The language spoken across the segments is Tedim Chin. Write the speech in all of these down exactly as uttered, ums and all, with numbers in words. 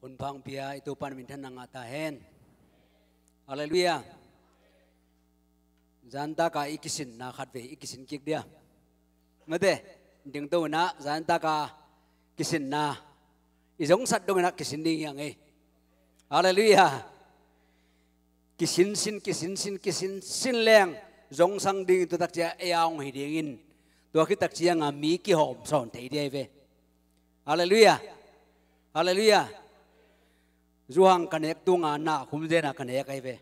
Hun pha hong pia i Topa na minthanna ngah ta hen. Halleluiah. Zan taka i kisinna khatvei i kisin kik dia. Mate, dingto inah zan taka kisinna i zongsat dong inah kisin ding hi hang ei. Halleluiah. Kisinsin, kisinsin, kisinsin leng zongsang ding, tua takcia ei a hong hi dingin, tua khit takcianga mi kihawm sawn thei ding ahi ve. Halleluiah. Halleluiah. Zuhang ka nek tunga na khum zena ka nek ahi ve.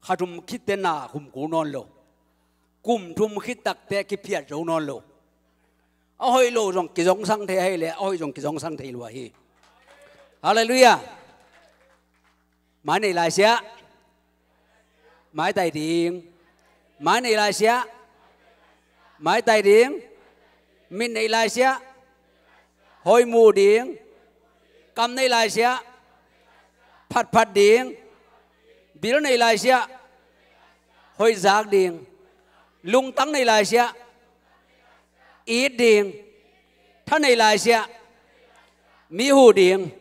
Kha thum khitte na khum kul nawn lo. Kum thum khit takte kiphiat zo nawn lo. A hoih lo zong kizongsang thei ahi le a hoih zong kizongsang thei lua hi. Halleluiah. Mai nei lai siah. Maitai ding. Mai nei lai siah. Maitai ding. Mit nei lai siah. Hoih mu ding. Kam nei lai siah. Phatphat ding. Bil nei lai siah. Hoih zak ding. Lungtang nei lai siah. It ding. Tha nei lai siah. Mi hu ding.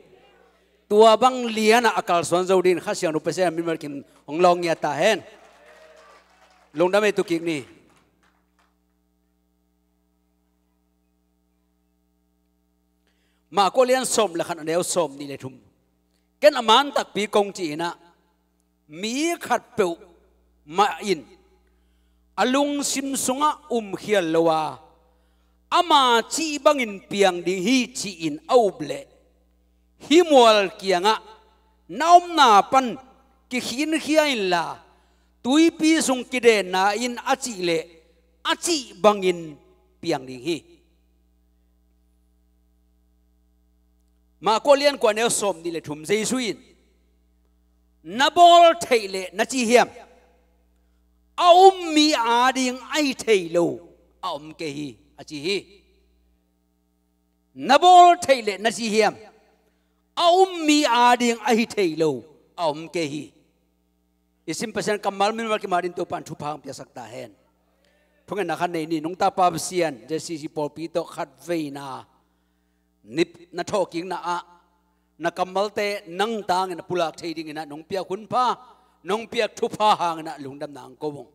Tua bang lianah a kalsuan zo dingin Kha Siangtho Pasian min malkim hong lawng ngiat ta hen. Lungdam ei, tu kik ni. Marka lian sawm le khat, a neu sawm nih le thum. Ken a man takpi kong ci inah, mi khatpeuh mah in a lungsim sungah umkhial lo a, ama cih bangin piang ding hi ci-in a up leh, hih mual kiangah na omna pan kikhinkhia inla, tuipi sung kidenna in a cih leh a cih bangin piang ding hi. Marka lian kua, a neu sawm nih le thum, Jesu in, "Na bawl theih leh na ci hiam? A um mi ading a hi thei lo a om kei hi," a ci hi. "Na bawl theih leh na ci hiam? A um mi ading a hi thei lo a om kei hi." I sim Pasian kammal min malkim adingin Topa'n thupha hong piasak ta hen. Thungetna khat nei ni. Nungta Pa Pasian, J C C pawlpi tawh khatveina nip na thawhkikna ah na kammalte nang tangin a pulak thei dinginah nong piak hunpha, nong piak thupha hanginah lungdamna hong ko ung.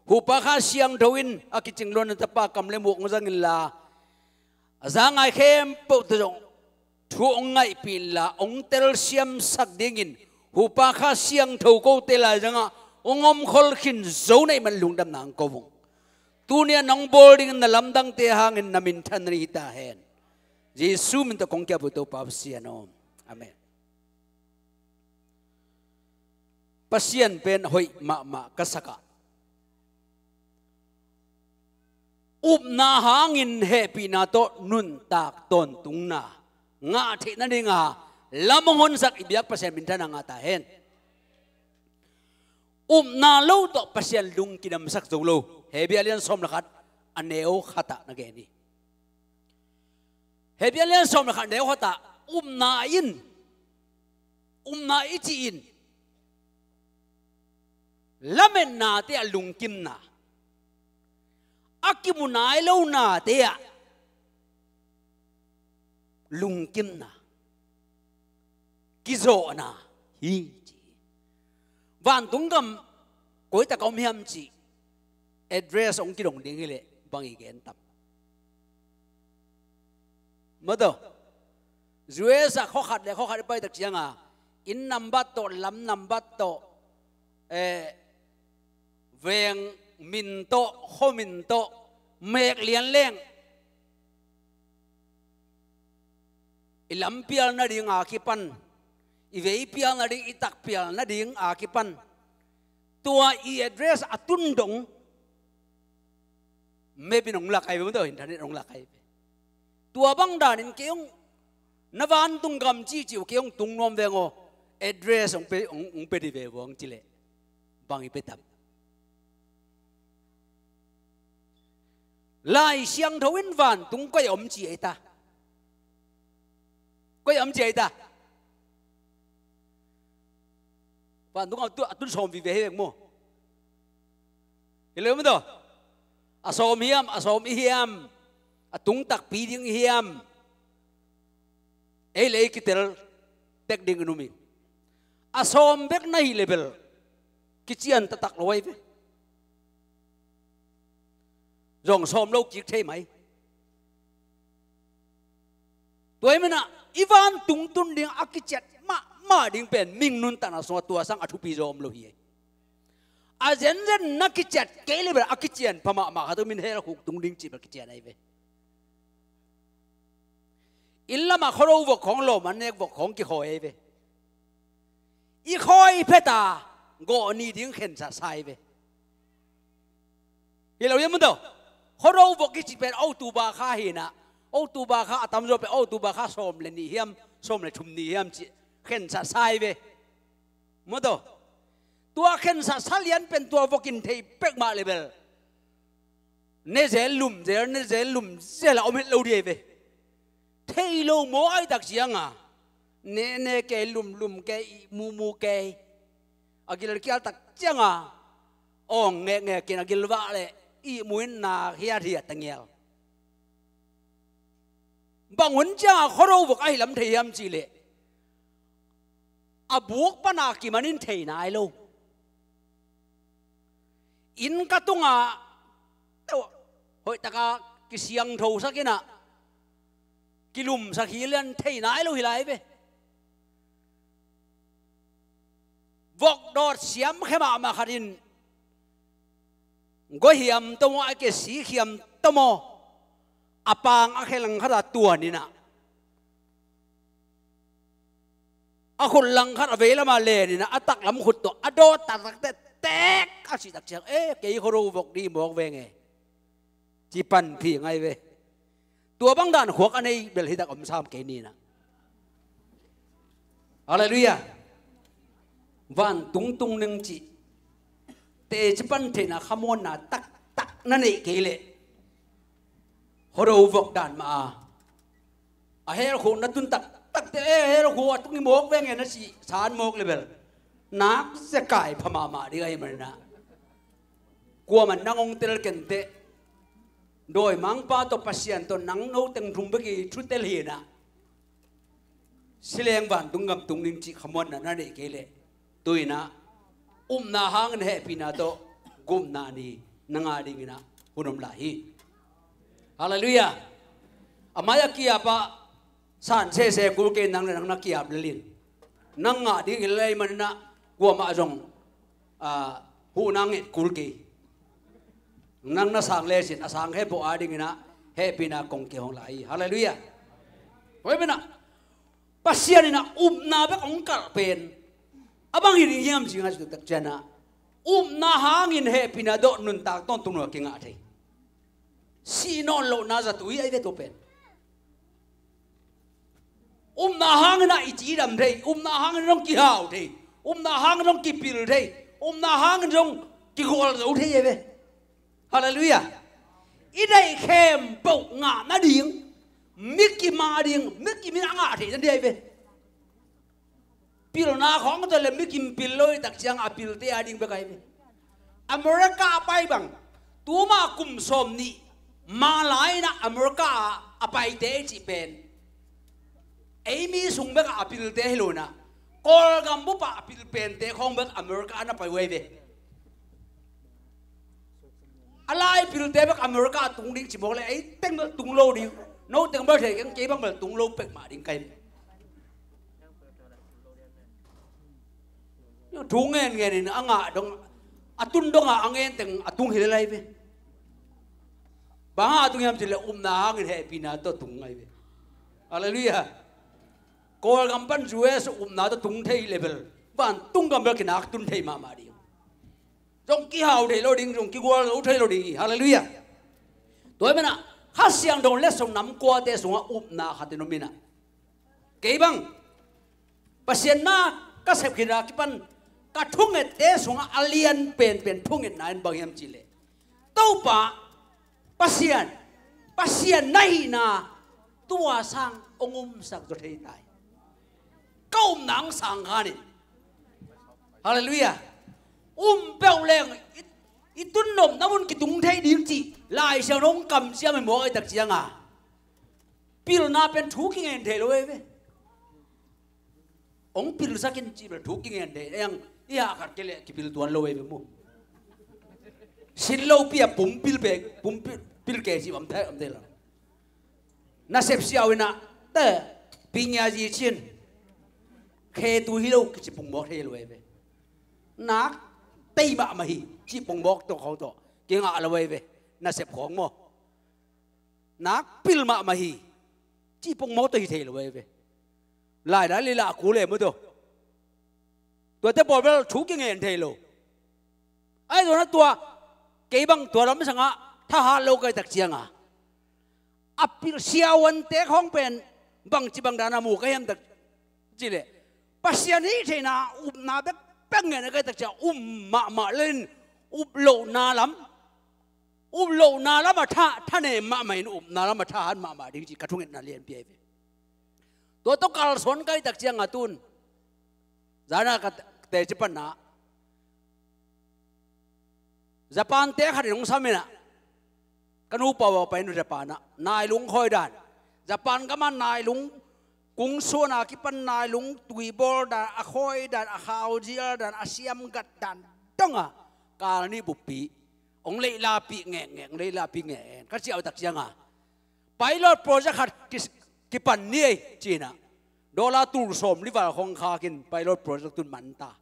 Hupa Kha Siangtho in a kicing luan na tapa kam le muk hong zang inla, a za ngai khempeuhte zong thu hong ngaihpih inla, hong telsiamsak dingin Hupa Kha Siangtho kote laizangah hong omkhol khin zo na hih man lungdamna hong ko ung. Tuni-ah nong bawl dingin na lamdangte hangin na minthanna ni hi ta hen. Jesu min tawh kong ki-ap uh, Topa Pasian aw. Amen. Pasian pen hoih mahmah ka sak ah, upna hangin hehpihna tawh nuntak tawntungna ngah theih nadinga lam hong honsak i biak Pasian minthanna ngah ta hen. Upna lo tawh Pasian lung kidamsak zo lo. Hebru lian sawm le khat, a neu khatah na gen hi. Hebru lian sawm le khat, a neu khatah, upna in, upna i cih in, lametnate ah lungkimna, a kimu nai lonate ah lungkimna, kizawhna hi ci hi. Vantung gam koi tak a om hiam cih address hong kidong ding hileh bang i gen tam? Maw taw, U S ah khuakhat le khuakhat i pai tak cianga, inn nambat tawh, lam nambat tawh, eh, veng min tawh, khua min tawh mek lian leng, i lam pial nading a kipan, i vei pial nading, i tak pial nading a kipan, tua i address a tun dong map in hong lak ahi ve, maw taw, internet hong lak ahi ve. Tua bang danin kei hong, na vantung gam cihcih uh kei hong tung nuam veng aw, address hong pe, hong, hong pe dih ve vuang cileh bang i pe tam? Lai Siangtho in vantung koi a om ci ei ta? Koi a om ci ei ta? Vantung a tu, a tun sawm vive hi vek maw? Hi lo maw taw? A sawm hiam, a sawm i hiam, a tung takpi ding i hiam? Ei le ei kitel bek ding in um hi. A sawm bek na hih leh bel kician taktak lo ahi ve. Zong sawm lo kik thei mai. Tua ahih manin ah i vantung tun ding a kiciat mahmah ding pen mihing nuntakna sungah tua sang a thupi zaw om lo hi. A zenzen na kiciat kei leh bel a kician pha mahmah khat om in, hell khuk tung ding cih bel kician ahi ve. Inn lamah khuado vok khawng, lawm an nek vok khawng kikhawi ahi ve. I khawi phet a gawh ni ding khensat sa ahi ve. Hi lo hiam maw? Khuado vok i cih pen October kha hi in ah, October kha a tamzaw pen October kha sawm le nih hiam, sawm le thum ni hiam cih khensat sa ahi ve. Maw? Tua khensat sa lian pen tua vok in thei pek mah leh bel ne zel lum zel, ne zel lum zel a om het lo ding ahi ve. Thei lo maw, ahih tak ciang a ne ne kei, lum lum kei, ihmu mu kei. A gilkial tak ciang a awng ngekngek in a gilvah leh ihmu in nak hiathiat a ngial. Bang hun ciang a khuado vok a hi lam thei hiam cih leh a buk pan a kiman in thei nai lo. Inn ka tungah hoih takin kisiangthosak in ah kilumsak hi lian, thei nai lo hi lai ve. Vok dawt siam khe mahmah khat in gua hiam tawh maw, a kesi hiam tawh maw, a pang a khe langkhat ah tuan in ah, a khut langkhat a veilam ah len in ah, a taklam khut tawh a dawt taktak teh tek a cih tak ciang, "Eh, kei khuado vok ding mawk veng e," ci panpih ngai ve. Tua bang dan khuak a nei bel hi tak om sam kei ni in ah. Halleluiah. Vantung tung ning cih teci pan theihna khamuanna taktak na neih kei leh khuado vok dan mah a, a hell khuk na tun taktak teh, "Eh, hell khuk a tung hi mawk veng e," na cih san mawk leh bel nak zekai pha mahmah ding ahih manin ah, kuamah in nang hong tel ken teh, dawimangpa tawh, Pasian tawh, nang no teng thum bek i thu tel hi in ah, sileng vantung gam tung ning cih khamuanna na neih kei leh, tu in ah upna hangin hehpihna tawh gupna ni na ngah ding in ah hun om lai hi. Halleluiah. A mai a ki-ap ah san sese kul kei, nang le nang na ki-ap lel in, nang ngah ding hi lel ahih manin ah kuamah zong, ah, huhna nget kul kei. Nang na sang le sin, a sang khe peuh a ding in ah hehpihna kong kihong lai hi. Halleluiah. Tua ahih manin ah Pasian in ah upna bek hong kalh pen a bang hi ding hiam ci ngai suk tak ciang ah, upna hangin hehpihna tawh nuntak tawntung lo a kingah thei. Sih nawn lohna zatui ahi ve tua pen. Upna hangin ah i cidam thei, upna hangin zong kihau thei, upna hangin zong kipil thei, upna hangin zong kigualzo thei ahi ve. Halleluiah. I deih khempeuh ngah nading, mi kim a ding, mi kim in a ngah theih nading ahi ve. Pilna khawng tawh le mi kim pil lo i tak ciang a pilte a ding bek ahi ve. America a pai bang, tuma kum sawm nih ma lai-in ah America ah a paite i cih pen, ei mi sung bek ah a pilte hi lo-in ah, Kawlgam bup ah a pil pente khawng bek America ah na pai uh ahi ve. A lai pilte bek America ah tung ding ci mawk le, ei teng bel tung lo ding, no teng bel thei keng, kei bang bel tung lo pek mah ding ka hi. Thu ngen ngen in a ngah dong, a tun dong a, a ngen teng a tung hi le lai ve. Bang hang a tung hiam cih leh upna hangin hehpihna tawh tung ngai ve. Halleluiah. Kawlgam pan U S upna tawh tung thei le bel, vantung gam bel kinak tun thei mahmah ding. Zong kihau thei lo ding, zong kigualzo thei lo ding hi. Halleluiah. Tua ahih manin ah Kha Siangtho letsong nam kuate sungah upna khat in om in ah, kei bang Pasian na ka sep khit a kipan ka thungette sungah a lian penpen thungetna in bang hiam cih leh, Topa Pasian, Pasian na hihna tua sang hong umsak zaw thei ta hi. Ka upna hong sang kha ning. Halleluiah. Um peuh leng i, i tun nopna mun kitung thei ding cih Lai Siangtho hong kamciam hi mawk ahih tak ciang a, pilna pen thu kingen thei lo ahi ve. Hong pilsak in cih bel thu kingen thei, eng i hah khat kei leh kipil tuan lo ei ve mu. Sin lo pi a pum pil pe, pum pil, pil ke cih bang thei, bang thei lo. Nasep siau in ah, te, pi ngia zi cin. Khe tu hi lo kici pungmawk thei lo ei ve. Nak tei mahmah hi cih pungmawk tawh khawng tawh kingah lo ei ve. Nasep khawng maw. Nak pil mahmah hi cih pungmawk tawh hi thei lo ei ve. Lai dal i lah kul e maw tawh. Tuate pawl bel thu kingen thei lo. Ahi zongin ah tua, kei bang tua lam sangah thahat lo ka hih tak ciangin, a pil siavuante khawng pen bangci bang dan a mu ka hiam tak cih leh, Pasian hih theihna upna bekbek ngen a ka hih tak ciangin um mahmah lel in, up lohna lam, up lohna lam a tha, thanem mahmah in upna lam a thahat mahmah ding cih ka thungetna lianpi ahi ve. Tua tawh kalsuan ka hih tak ciangin tun, zan a ka teci panna Japan te khat in hong sam in ah, ka nupa uh a pai in uh Japan ah, nailung khawi dan, Japan gam ah nailung kungsuan a kipan nailung tuibawl dan, a khawi dan, a khauzial dan, a siamgat dan dong a kal nih buppi hong leihlapih ngekngek, hong leihlapih ngekngek. Ka ciah uh tak ciangin, pilot project khat ki, kipan ni ei ci-in ah, dollar tul sawmli val khawng khak in pilot project tun man ta.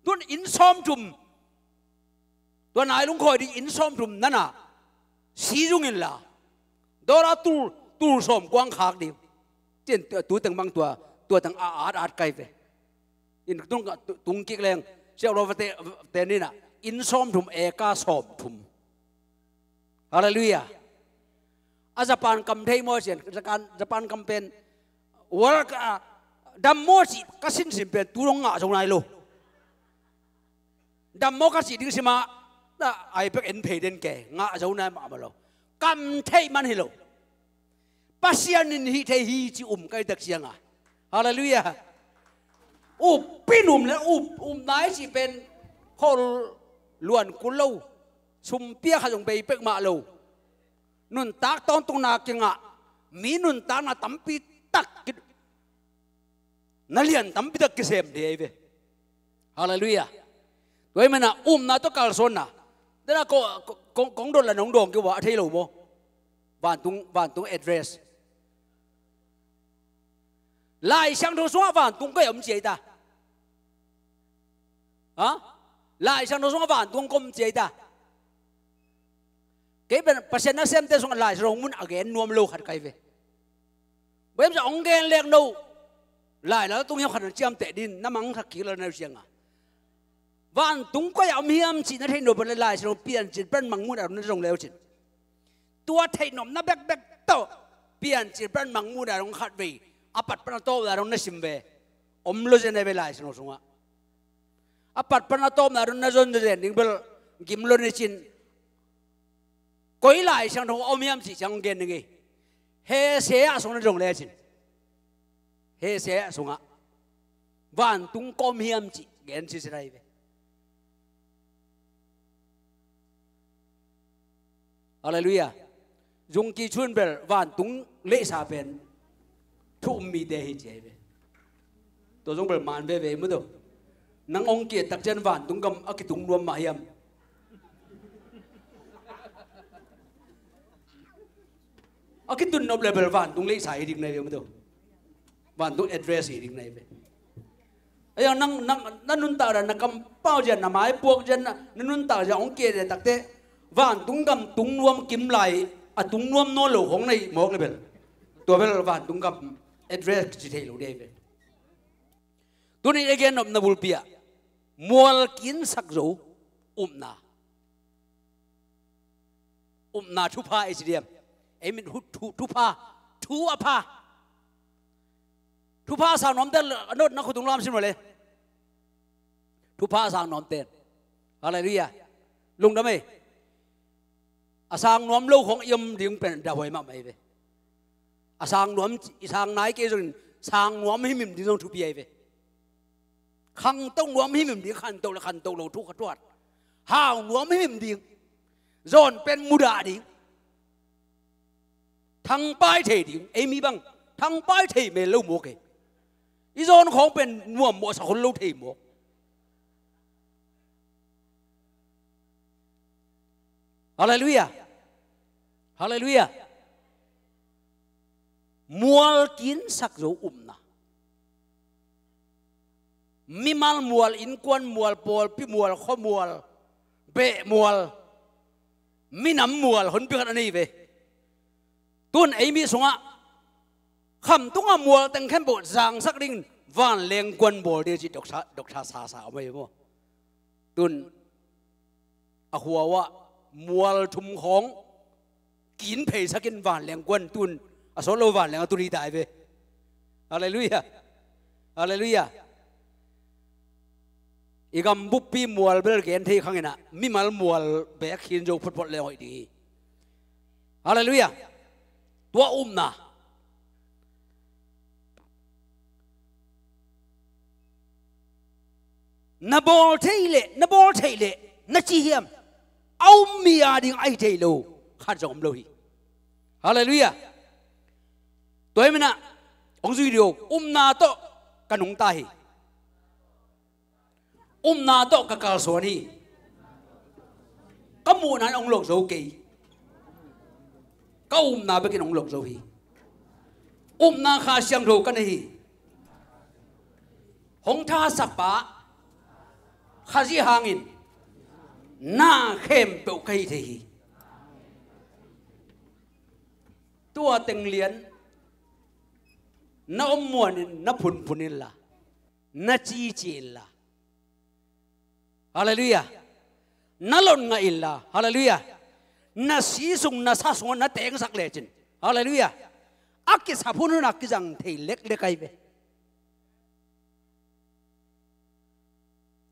Tun inn sawmthum, tua nailung khawi ding inn sawmthum na na, si zung inla, dollar tul, tul sawm kuang khak ding. Cin tu teng bang tua, tua teng a at at kai ve. In tung, tung kik leng, siau lo vate, te ni na, inn sawmthum, eka sawmthum. Halleluiah. A Japan kam thei maw cian, Japan, Japan kam pen, world, ah, dam maw cih ka sinsin pen tu dong ngah zo nai lo. Dam maw ka cih ding sim ah, na ai pek en phei den ke, ngah zo nai mahmah lo. Kam thei man hi lo. Pasian in hih thei hi ci um ka hih tak ciangin. Halleluiah. Up in um le up, upna i cih pen khol luan kul lo. Sum pia khat zong bei pek mah lo. Nuntak tawntungna kingah, mi nuntakna tampi tak ki, na lian tampi tak kisem thei ahi ve. Halleluiah. Tua ahih manin ah upna tawh kalsuanna. Dena ko, ko, kong, kong dot la nong dawng kei ua, a thei lo maw. Vantung, vantung address. Lai Siangtho sungah vantung koi a om ci ei ta. Ha? Lai Siangtho sungah vantung koi a om ci ei ta. Kei pen Pasian nasemte sungah Lai Siangtho mun a gen nuam lo khat ka hi ve. Bang hiam cih leh hong gen lek no. Lai Siangtho tung hiam khat na ciamteh ding, na mangthak kik lel na hi uh ciangin. Vantung koi a om hiam cih na theih nop leh Lai Siangtho Piancil pan Mangmuhna dong na zong le uh cin. Tua theih nopna bekbek tawh Piancil pan Mangmuhna dong khat vei, a pat pan a tawpna dong na sim ve. Om lo zen ahi ve Lai Siangtho sungah. A pat pan a tawpna dong na zon zen ding bel gim lo ni cin. Koi Lai Siangtho a om hiam cih ciang gen ding hi. Hosea sungah na zong le cin. Hosea sungah vantung koi a om hiam cih gen sisira hi ve. Halleluiah. Zung ki chun bel vantung leisa pen thu um mite hi ci ahi ve. Tua zong bel man veve mu to. Nang hong ki-et tak ciang vantung gam a kitung nuam mah hiam? A kitun nop le bel vantung leisa hi ding na hi ve mu to. Vantung address hi ding na hi ve. Ahi zong nang, nang, na nuntak dan, na kampau zia, na maipuak zia, na, na nuntak zia hong ki-et takte vantung gam tung nuam kim lai, a tung nuam nawn lo hong na hih mawk le bel, tua bel vantung gam address ci thei lo ding hi ve. Tuni i gen nopna bulpi ah mual kinsak zo upna. Upna thupha i ci diam? Ei min thu, thu, thupha, thu a pha. Thupha a sang nuamte a notna khutung lam sim lo le. Thupha a sang nuamte. Halleluiah. Lungdam ei. A sang nuam lo khong i om ding pen dah huai mahmah hi ve. A sang nuam, i sang nai kei zongin sang nuam himhim ding zong thupi ahi ve. Khangto nuam himhim ding, khanto le khanto lo thu khat thuat. Hau nuam himhim ding. Zawn pen mudah ding. Thangpai thei ding. Ei mi bang thangpai thei mel lo mawk e. I zawn khawng pen nuam mawh sak hun lo thei maw? Halleluiah. Halleluiah. Mual kinsak zo upna. Mimal mual, innkuan mual, pawlpi mual, khua mual, beh mual, minam mual, honpi khat a nei ve. Tun ei mi sungah khamtungah mual teng khempeuh zangsak dingin vanleng kuan bawl ding cih doksa, doksa sasa om ei maw? Tun a khua uh ah mual thum khawng kin pheisakin vanleng kuan tun a sawt lo vanleng a tun hi tai ve. Halleluiah. Halleluiah. I gam buppi mual bel gen thei khang inah mimal mual bek khin zo photphot leng hoih ding hi. Halleluiah. Tua upna. Na bawl thei leh, na bawl thei leh na ci hiam? A um mi a ding ahi thei lo khat zong om lo hi. Halleluiah. Tua hi manah hong zui dih o, upna tawh ka nungta hi. Upna tawh ka kalsuan hi. Ka muhna in hong lok zo kei. Ka upna bekin hong lok zo hi. Upna Kha Siangtho ka nei hi. Hong thasakpa Khazih hangin na khempeuh ka hi thei hi. Tua teng lian na om muanin na phunphun inla, na cici inla. Halleluiah. Na lon ngah inla. Halleluiah. Na si sung, na sa sungah na tengsak lecin. Halleluiah. A kisap hunhun a kizang thei leklek ahi ve.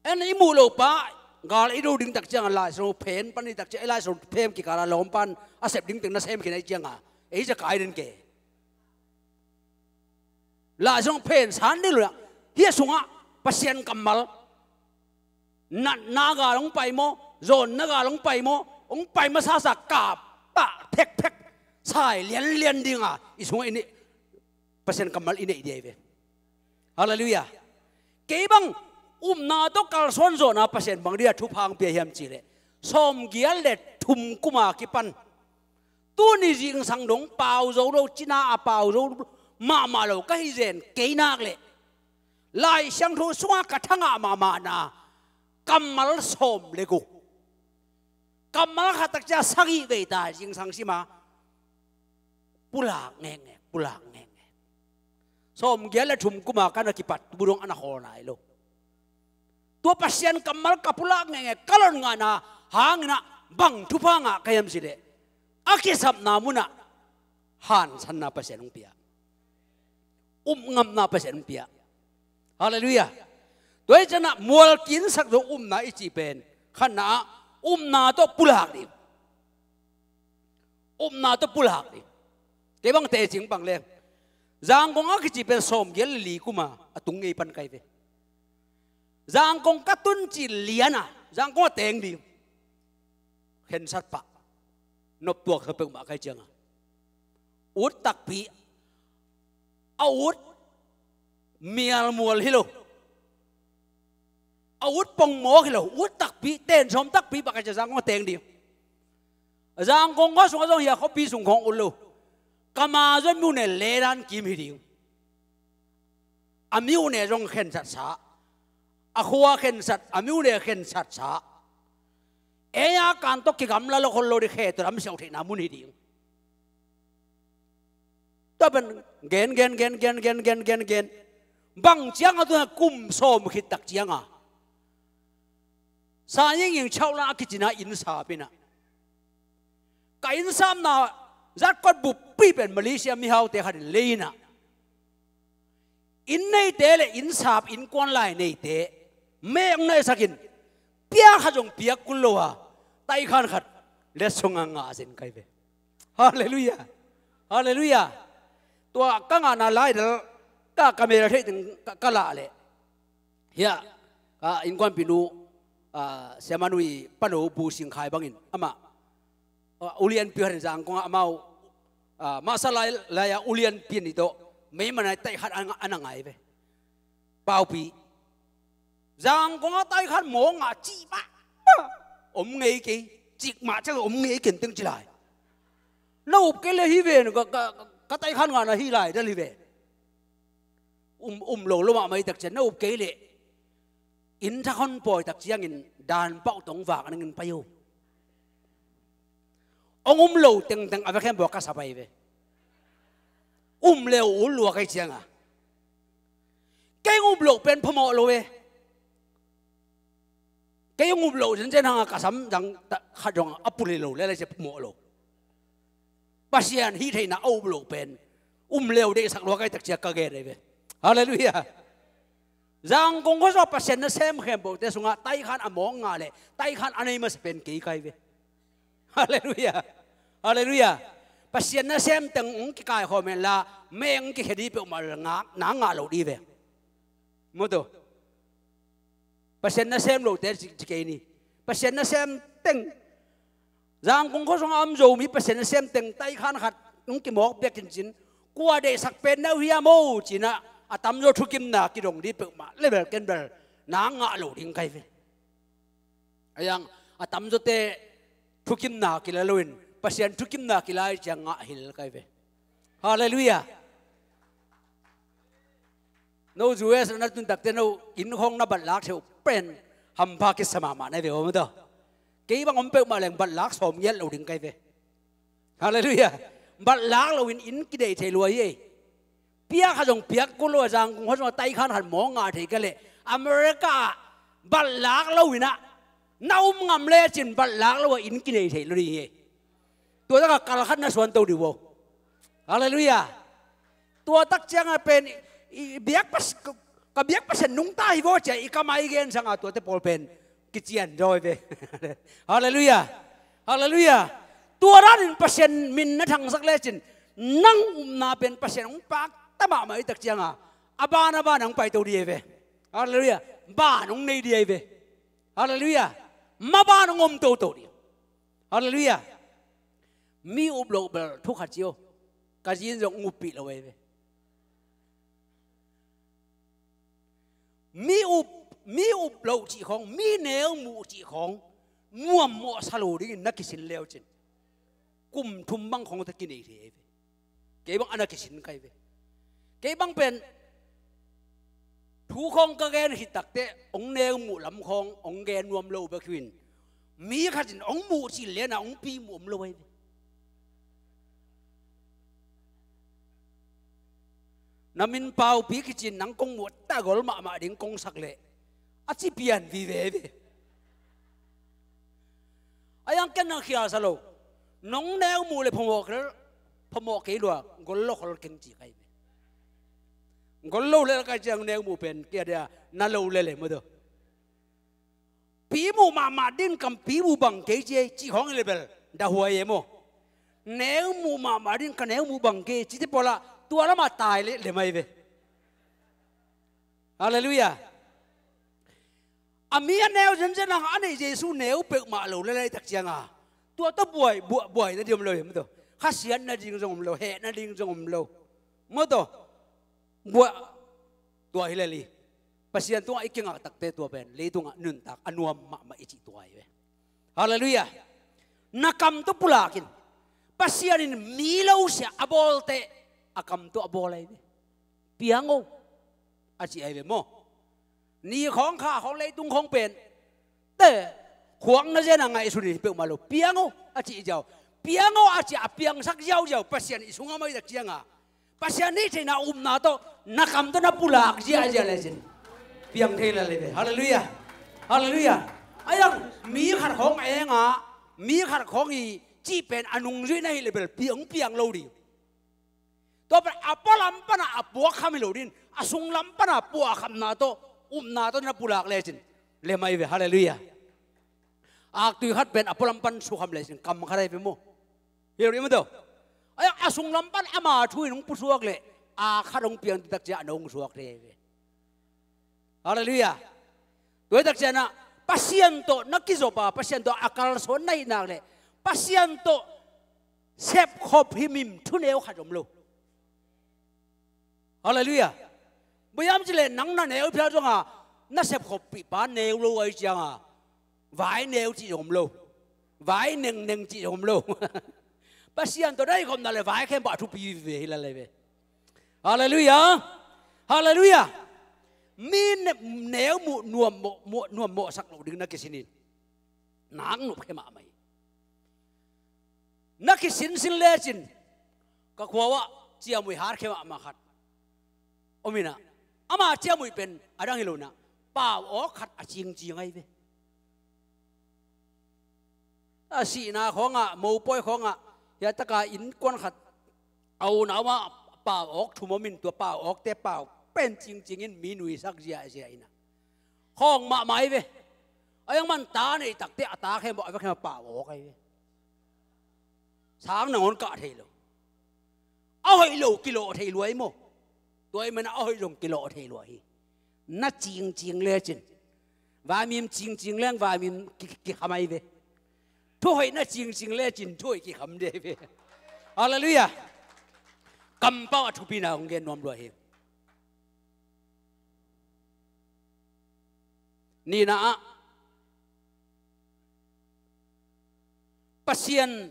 En i muh lopa gal i do ding tak cianga laisong phen pan i tak cianga, i laisong phem kikala lawm pan a sep ding teng na sem khin ahi cianga ei zia kai den ke. Laisong phen san ding lo. Hia sungah Pasian kammal natna gal hong pai maw, zawnna gal hong pai maw, hong pai masasa kap tah thekthek sai lianlian dinga i sungah i neih, Pasian kammal i neih dih ahi ve. Halleluiah. Kei bang upna tawh kalsuan zawhna Pasian bang dia thupha hong pia hiam cihleh sawmgiat le thum kuma kipan tuni zingsang dong pau zo lo, cina a pau zo mahmah lo ka hi zen kei nak leh Lai Siangtho sungah ka thangah mahmahna kammal sawm le guk. Kammal khat tak cia sagih vei ta zingsang sima pulak ngekngek, pulak ngekngek. Sawmgiat le thum kuma ka na kipat tu dong a na khawl nai lo. Tua Pasian kammal ka pulak ngekngek ka lon ngahna hanginah bang thupha ngah ka hiam cihleh a kisapna munah hansanna Pasian hong pia. Upngamna Pasian hong pia. Halleluiah. Tua hi cianah mual kinsak zo upna i cih pen khatna ah upna tawh pulak ding. Upna tawh pulak ding. Kei bang tecing bang leng Zangkong a kici pen sawmgiat le li kuma a tung ngei pan kai ve. Zangkong ka tun cih liana Zangkong a teng ding khensat pah noptuak sa peuhmah kai cianga ut takpi a ut mialmual hi lo. A ut pongmawk hi lo, ut takpi, tensawm takpi bak a cia Zangkong a teng ding. Zangkong khuasung a zong hia khuapi sung khawng ut lo. Kama zon mu ne ledan kim hi ding. A miu ne zong khensatsa. A khua khensat, a miu ne khensatsa. Ei a kan tawh kigamla lo khol lo di khe tua lam siau theihna mun hi ding. Tua pen gen gen gen gen gen gen gen gen bang cianga tua kum sawm khit tak cianga Sa Ying Ying chauhlan a kicina innsap inah ka innsapna zatkot buppi pen Malaysia mihaute khatin lei inah inn neite le innsap innkuan lai neite mek naisakin pia khat zong piak kul lo a taikhan khat le sunga ngah zen kai ve. Halleluiah. Halleluiah. Tua ka ngahna laidal ka ka mel theih teng ka, ka lah leh hia ka innkuanpinu siamanui palo bu singkhai bangin amah ulianpi khatin Zangkongah amau masa lai laia ulianpi ni tawh meimana taih khat a na ngai ve. Paupi. Zangkong a taikhan mawk ngah cih pah pah om ngei kei. Cik mah ciang om ngei kei teng ci lai. Na up kei le hi ve, ka, ka, ka taikhan ngah na hi lai dal hi ve. Um, um lo lo mahmah i tak ciang na up kei le. Inn thak hon pawi tak ciangin dan pauh tong vak nangin pai uh. Ong um lo tengteng a ve khempeuh a ka sa pai ve. Um le uh ul lua kai cianga. Kei ong up lo pen phamawh lo ve. Kei ong up lo zenzen hanga ka sam dang khat zong a pulih lo le lai cia phamawh lo. Pasian hih theihna a up lo pen um leu deihsak lua kai tak cia ka gen ahi ve. Halleluiah. Zangkong khuasung Pasian nasem khempeuhte sungah taikhan a mawk ngah le taikhan a nei masa pen kei kai ve. Halleluiah. Halleluiah. Pasian nasem teng ong kikaikhawm hen la meng kikhia dih peuhmah ngak na ngah lo dih ve. Maw taw. Pasian nasem lote ci kei ni. Pasian nasem teng. Zangkong khuasung a om Zomi Pasian nasem teng taikhan khat nung kimawk piak cincin kua deihsak pen na uh hiam aw cinah a tamzaw thukimna kidong dih peuhmah le bel ken bel na ngah lo ding kai ve. Ayang a tamzawte thukimna kila loin Pasian thukimna kila i ciang ngah hil kai ve. Halleluiah. No U S na tun takte no inn khawng na batlak theuh pen hampha kisa mahmah na hi ve aw maw taw. Kei bang om peuhmah leng batlak sawm ngiat lo ding kai ve. Halleluiah. Batlak loin inn kideih thei lua hi ei. Piak khat zong piak kul lo a Zangkong khuasung a taikhan khat mawk ngah thei ka leh America ah batlak loinah na um ngam lecin batlak lo a inn kinei thei lo ding hi ei. Tua taka kal khat na suan to dih uh aw. Halleluiah. Tua tak cianga pen i biak pas ka biak Pasian nungta hi vaw cia i kamai gen sanga tuate pawl pen kician zawi ve. Halleluiah. Halleluiah. Tua danin Pasian min na thangsak lecin nang upna pen Pasian hong pakta mahmah i tak cianga a ban a ban hong paito dih ahi ve. Halleluiah. Ban hong nei dih ahi ve. Halleluiah. Maban hong om toto dih. Halleluiah. Mi up loh bel thu khat ci aw. Ka zin zong hong uppih lo ahi ve. Mi up, mi up loh cih khawng, mi neu muh cih khawng muammawh sa lo dingin na kisin leucin kum thum bang khawng ta kinei thei ahi ve. Kei bang a na kisin kai ve. Kei bang pen thu khawng ka gen khit takte hong neu muh lam khawng hong gen nuam lo bek hi in mi khatin hong muh cil lena hong pi muh om lo ahi ve. Na min Paupi kicin nang kong muh ta gol mahmah ding kong sak leh a ci pian vive ve. A yang ken nang khialsa lo. Nong neu muh le phamawh kei, phamawh kei lua gol lo khol keng ci kai ve. Gol lo le kai ciang neu muh pen kia dia na lo le le maw taw. Pi muh mahmah din kam pi muh bang kei ci ei cih khawng i le bel dahuai e maw. Neu muh mahmah din ka neu muh bang kei cite pawlah tua lamah tai le le mai ve. Halleluiah. A mi a neu zenzen ang a neih Jesu neu peuhmah lo le lai tak cianga tua tawh buai buai buai na ding om lo hi maw taw. Khasiat na ding zong om lo, heh na ding zong om lo maw taw. Buai tua hi le li. Pasian tungah i kingak takte tua pen leitungah nuntak a nuam mahmah i cih tua hi ve. Halleluiah. Na kam tawh pulakin Pasian in mi lo sia a bawlte a kam tawh a bawl ahi ve. Piang o a cih ahi ve maw. Ni khawng kha khawng leitung khawng pen te khuak na zena ngaihsun in hi peuhmah lo. Piang o a cih ziau, piang o a cih a piangsak ziauziau Pasian i sungah maitak cianga Pasian hih theihna upna tawh na kam tawh na pulak ziahziah lecin piang thei lel hi ve. Halleluiah. Halleluiah. A yang mi khat khawng enga mi khat khawng i cih pen a nungzuih na hih le bel piang piang lo ding. Tua pen a pualam pana a puakkham hi lo din a sunglam pana puakkhamna tawh upna tawh na pulak lecin lem ahi ve. Halleluiah. Aktui khat pen a pualam pan sukham lecin kam khat ahi ve maw. Hi lo ding maw taw. A sunglam pan ama thu in hong pusuak leh a khat hong piang takciah a no hong suak thei ahi ve. Halleluiah. Tua hi takcianah Pasian tawh na kizopa Pasian tawh a kalsuan na hih nak leh Pasian tawh sepkhop himhim thuneu khat om lo. Halleluiah. Bang hiam cih leh nang na neu phial zong a, na sepkhoppih pa neu lo ahih ciang a, vai neu cih zong om lo. Vai nengneng cih zong om lo. Pasian tawh na hi khop nak leh vai khempeuh a thupi vive hi lai lai ve. Halleluiah. Halleluiah. Mi ne-, neu muh nuam mawh, muh nuam mawhsak loh ding na kisin in, nak nop khia mahmah hi. Na kisinsin lecin, ka khua uah ciamui hatkhia mahmah khat om in ah, ama ciamui pen a dang hi lo in ah, pau awk khat a cingcing ahi ve. A sihna khawngah, mopawi khawngah, hia taka innkuan khat a unau mah pau awk thum om in, tua pau awkte pau pen cingcing in mi nuisak ziahziah in ah, khawng mahmah ahi ve. A iang man ta neih takte a ta khempeuh a vek khempeuh pau awk ahi ve. Sang nangawn kah thei lo. A hoih lo kilawh thei lua hi maw? Tua ahih manin a hoih zong kilawh thei lua hi. Na cingcing lecin, vaimim cingcing leng vaimim ki, kikham ahi ve. Thuhoih na cingcing lecin thuhoih kikham ding ahi ve. Halleluiah. Kampau a thupina hong gen nuam lua hi. Nihna ah, Pasian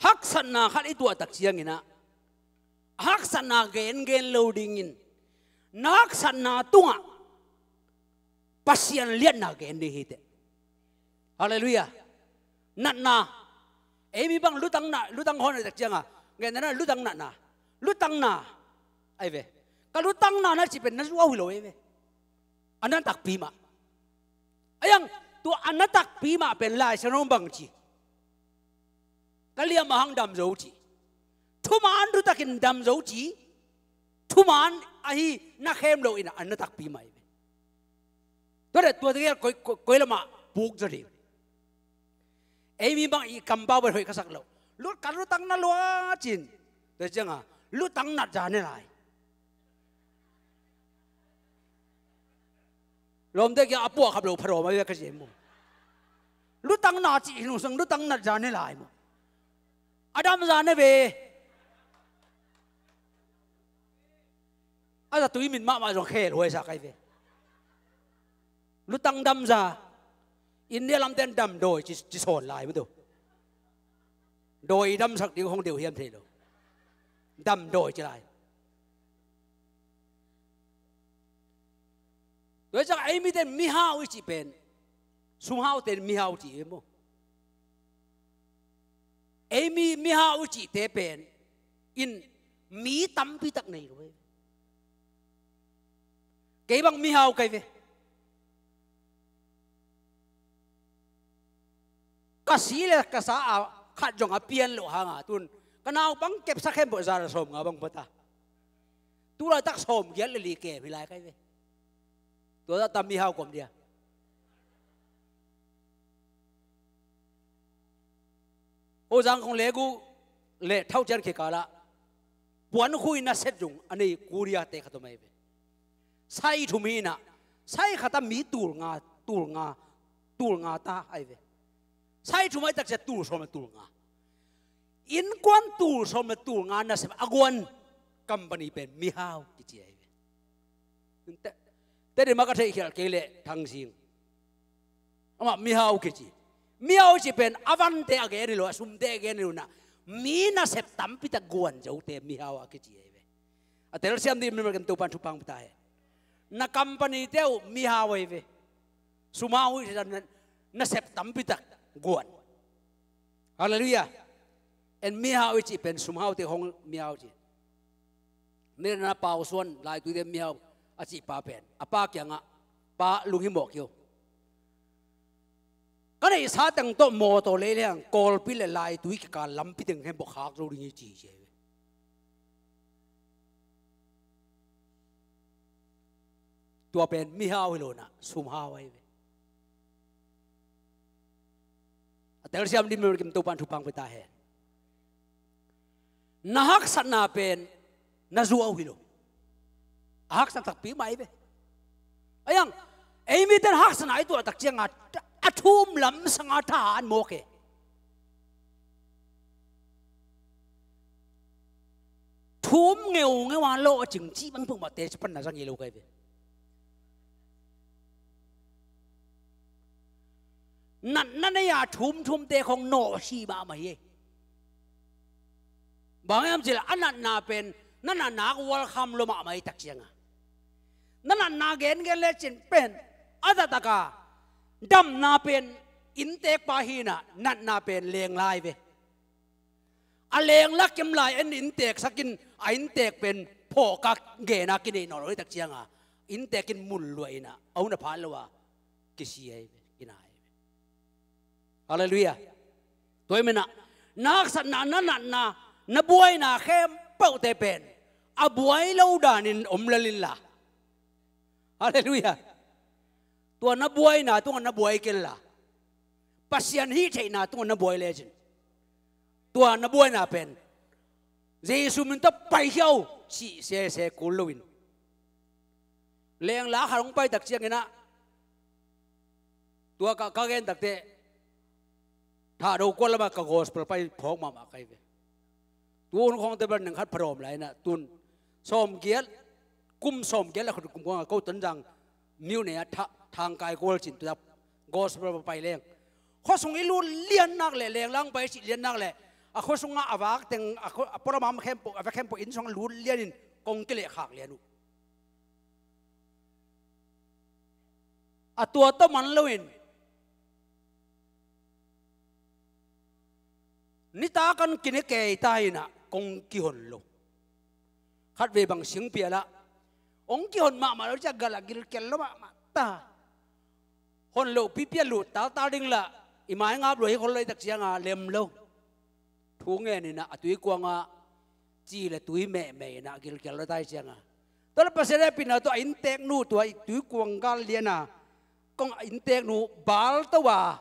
haksatna khat i tuah tak ciangin ah, haksatna gengen lo dingin, na haksatna tungah Pasian liatna gen ding hi teh. Halleluiah. Natna. Ei mi bang lutang na, lutang hong na tak ciang a, ngenna na lutang natna. Lutang na ahi ve. Ka lutang na na cih pen na zuau hi lo ahi ve. A na takpi mah. A iang, tua a na takpi mah pen Lai Siangtho bang ci? Ka liam a hang dam zo ci. Thuman thutakin dam zo ci. Thuman ahi na khem lo in ah a na takpi mah hi ve. Tua leh tua tegel koi, koi, koi lamah puk zaw ding. Ei mi bang i kampau pen hoih ka sak lo. Lut, ka lutang na lua cin. Tua ciang a, lutang nat za ne lai. Lawmte kiang a puah khap lo pha lawm a ve ka ci maw. Lutang na cih hi nungsang lutang nat za ne lai maw. A dam za ne ve. A za tui min mahmah zong khel huai sa kai ve. Lutang dam za. India lamten dam dawi ci, ci sawn lai maw tu. Dawi damsak ding hong deuh hiam thei lo. Dam dawi ci lai. Tua hi ciang ei miten mihau i cih pen, sumhau ten mihau cih hi maw. Ei mi, mihau i cihte pen in mi tampi tak nei lo hi. Kei bang mihau kai ve. Ka si le ka sa a khat zong a pian loh hanga tun ka naupang kepsak khempeuh za le sawmnga bang pata. Tu laitak sawmgiat le li kem hi lai kai ve. Tua zah tam mihau kom dia. Kozang khong legu le thaucian khikalah puankhui na set zung a nei Korea te khat om ahi ve. Sai thum hi inah, sai khat a mi tul nga, tul nga, tul nga ta ahi ve. Sai thum ahi takcia tul sawm le tul nga. Innkuan tul sawm le tul nga nasep a guan company pen mihau kici ahi ve. Te, te dima ka theihkhial kei leh Thang Sing. Amah mihau kici. Mihau ci pen a vante a gen hi lo, a sumte a gen hi lo inah, mi nasep tampitak guan zote mihau a kici ahi ve. A telsiam dih mimel ken Topan thupha pia ta hen. Na company te uh mihau ahi ve. Sumhau hi na, nasep tampitak guan. Halleluiah. En mihau i cih pen sumhaute hong mihau ci. Nidana Pau Suan laituite mihau a cih pa pen a pa kiangah, "Pa, lunghimawh kei o. Ka neihsa teng tawh mawtaw lei leng Kawlpi le laitui kikal lampi teng hen bawh khak zo ding hi," ci hi ci ahi ve. Tua pen mihau hi lo inah sumhau ahi ve. A telsiam dih mimel ken Topan thupha pia ta hen. Na haksatna pen na zuau hi lo. A haksat takpi mah ahi ve. A iang, ei miten haksatna i tuah tak cianga a thum lam sanga tha an mawk e. Thu Tum ngeungeu a lawh a cing cih bang peuhmah teci panna zang hi lo kai ve. Natna nei-a thumthumte khong nawhsih mahmah hi. Bang hiam cih leh a natna pen na natna a welcome lua mahmah hi tak cianga, na natna gengen lecin pen a taktak a damna pen innteekpa hi-in ah natna pen lengla hi ve. A lengla kim lai-in innteeksak in, a innteek pen phawk a gen a kineih nawn lo hi tak cianga, innteek in mun luah in ah a hun a phat lo a kisia hi ve, kinai hi ve. Halleluiah. Tua ahih manin ah na haksatna, na natna, na buaina khempeuhte pen a buai lo danin om lel inla. Halleluiah. Tua na buaina tungah na buai kenla, Pasian hih theihna tungah na buai lecin, tua na buaina pen Jesu min tawh paikhia un cih sese kul loin, lengla khat hong pai tak ciangin ah, tua ka, ka gen takteh Thado kual lamah ka gospel pai phawk mahmah kai ve. Tu hun khawngte bel neng khat pha dawm lai-in ah, tun sawmgiat, kum sawmgiat le khat kum kuangah ko Tonzang myone ah tha-, thangkai kual cin tua gospel pai leng, khuasung i lut lian nak leh, lengla hong pai cih lian nak leh, a khuasungah a vak teng, a khua-, a pualam a khempeuh, a va khempeuh inn sungah lut lianin kong kilehkhak lian uh. A tua tawh man loin nitak an kine kei ta in ah kong kihon lo. Khatvei bang singpial ah hong kihon mahmah lo ciah, gal ah gilkial lo mahmah ta. Hon loh pipi a lut taltal ding lah i mai ngap lua hi khol lo hi tak cianga lem lo. Thu ngen in ah a tuikuangah ci le tui mehmeh in ah gilkial lo ta hi cianga, tua leh Pasian hehpihna tawh a innteeknu tua i tuikuang gal lian a, kong a innteeknu bal to a,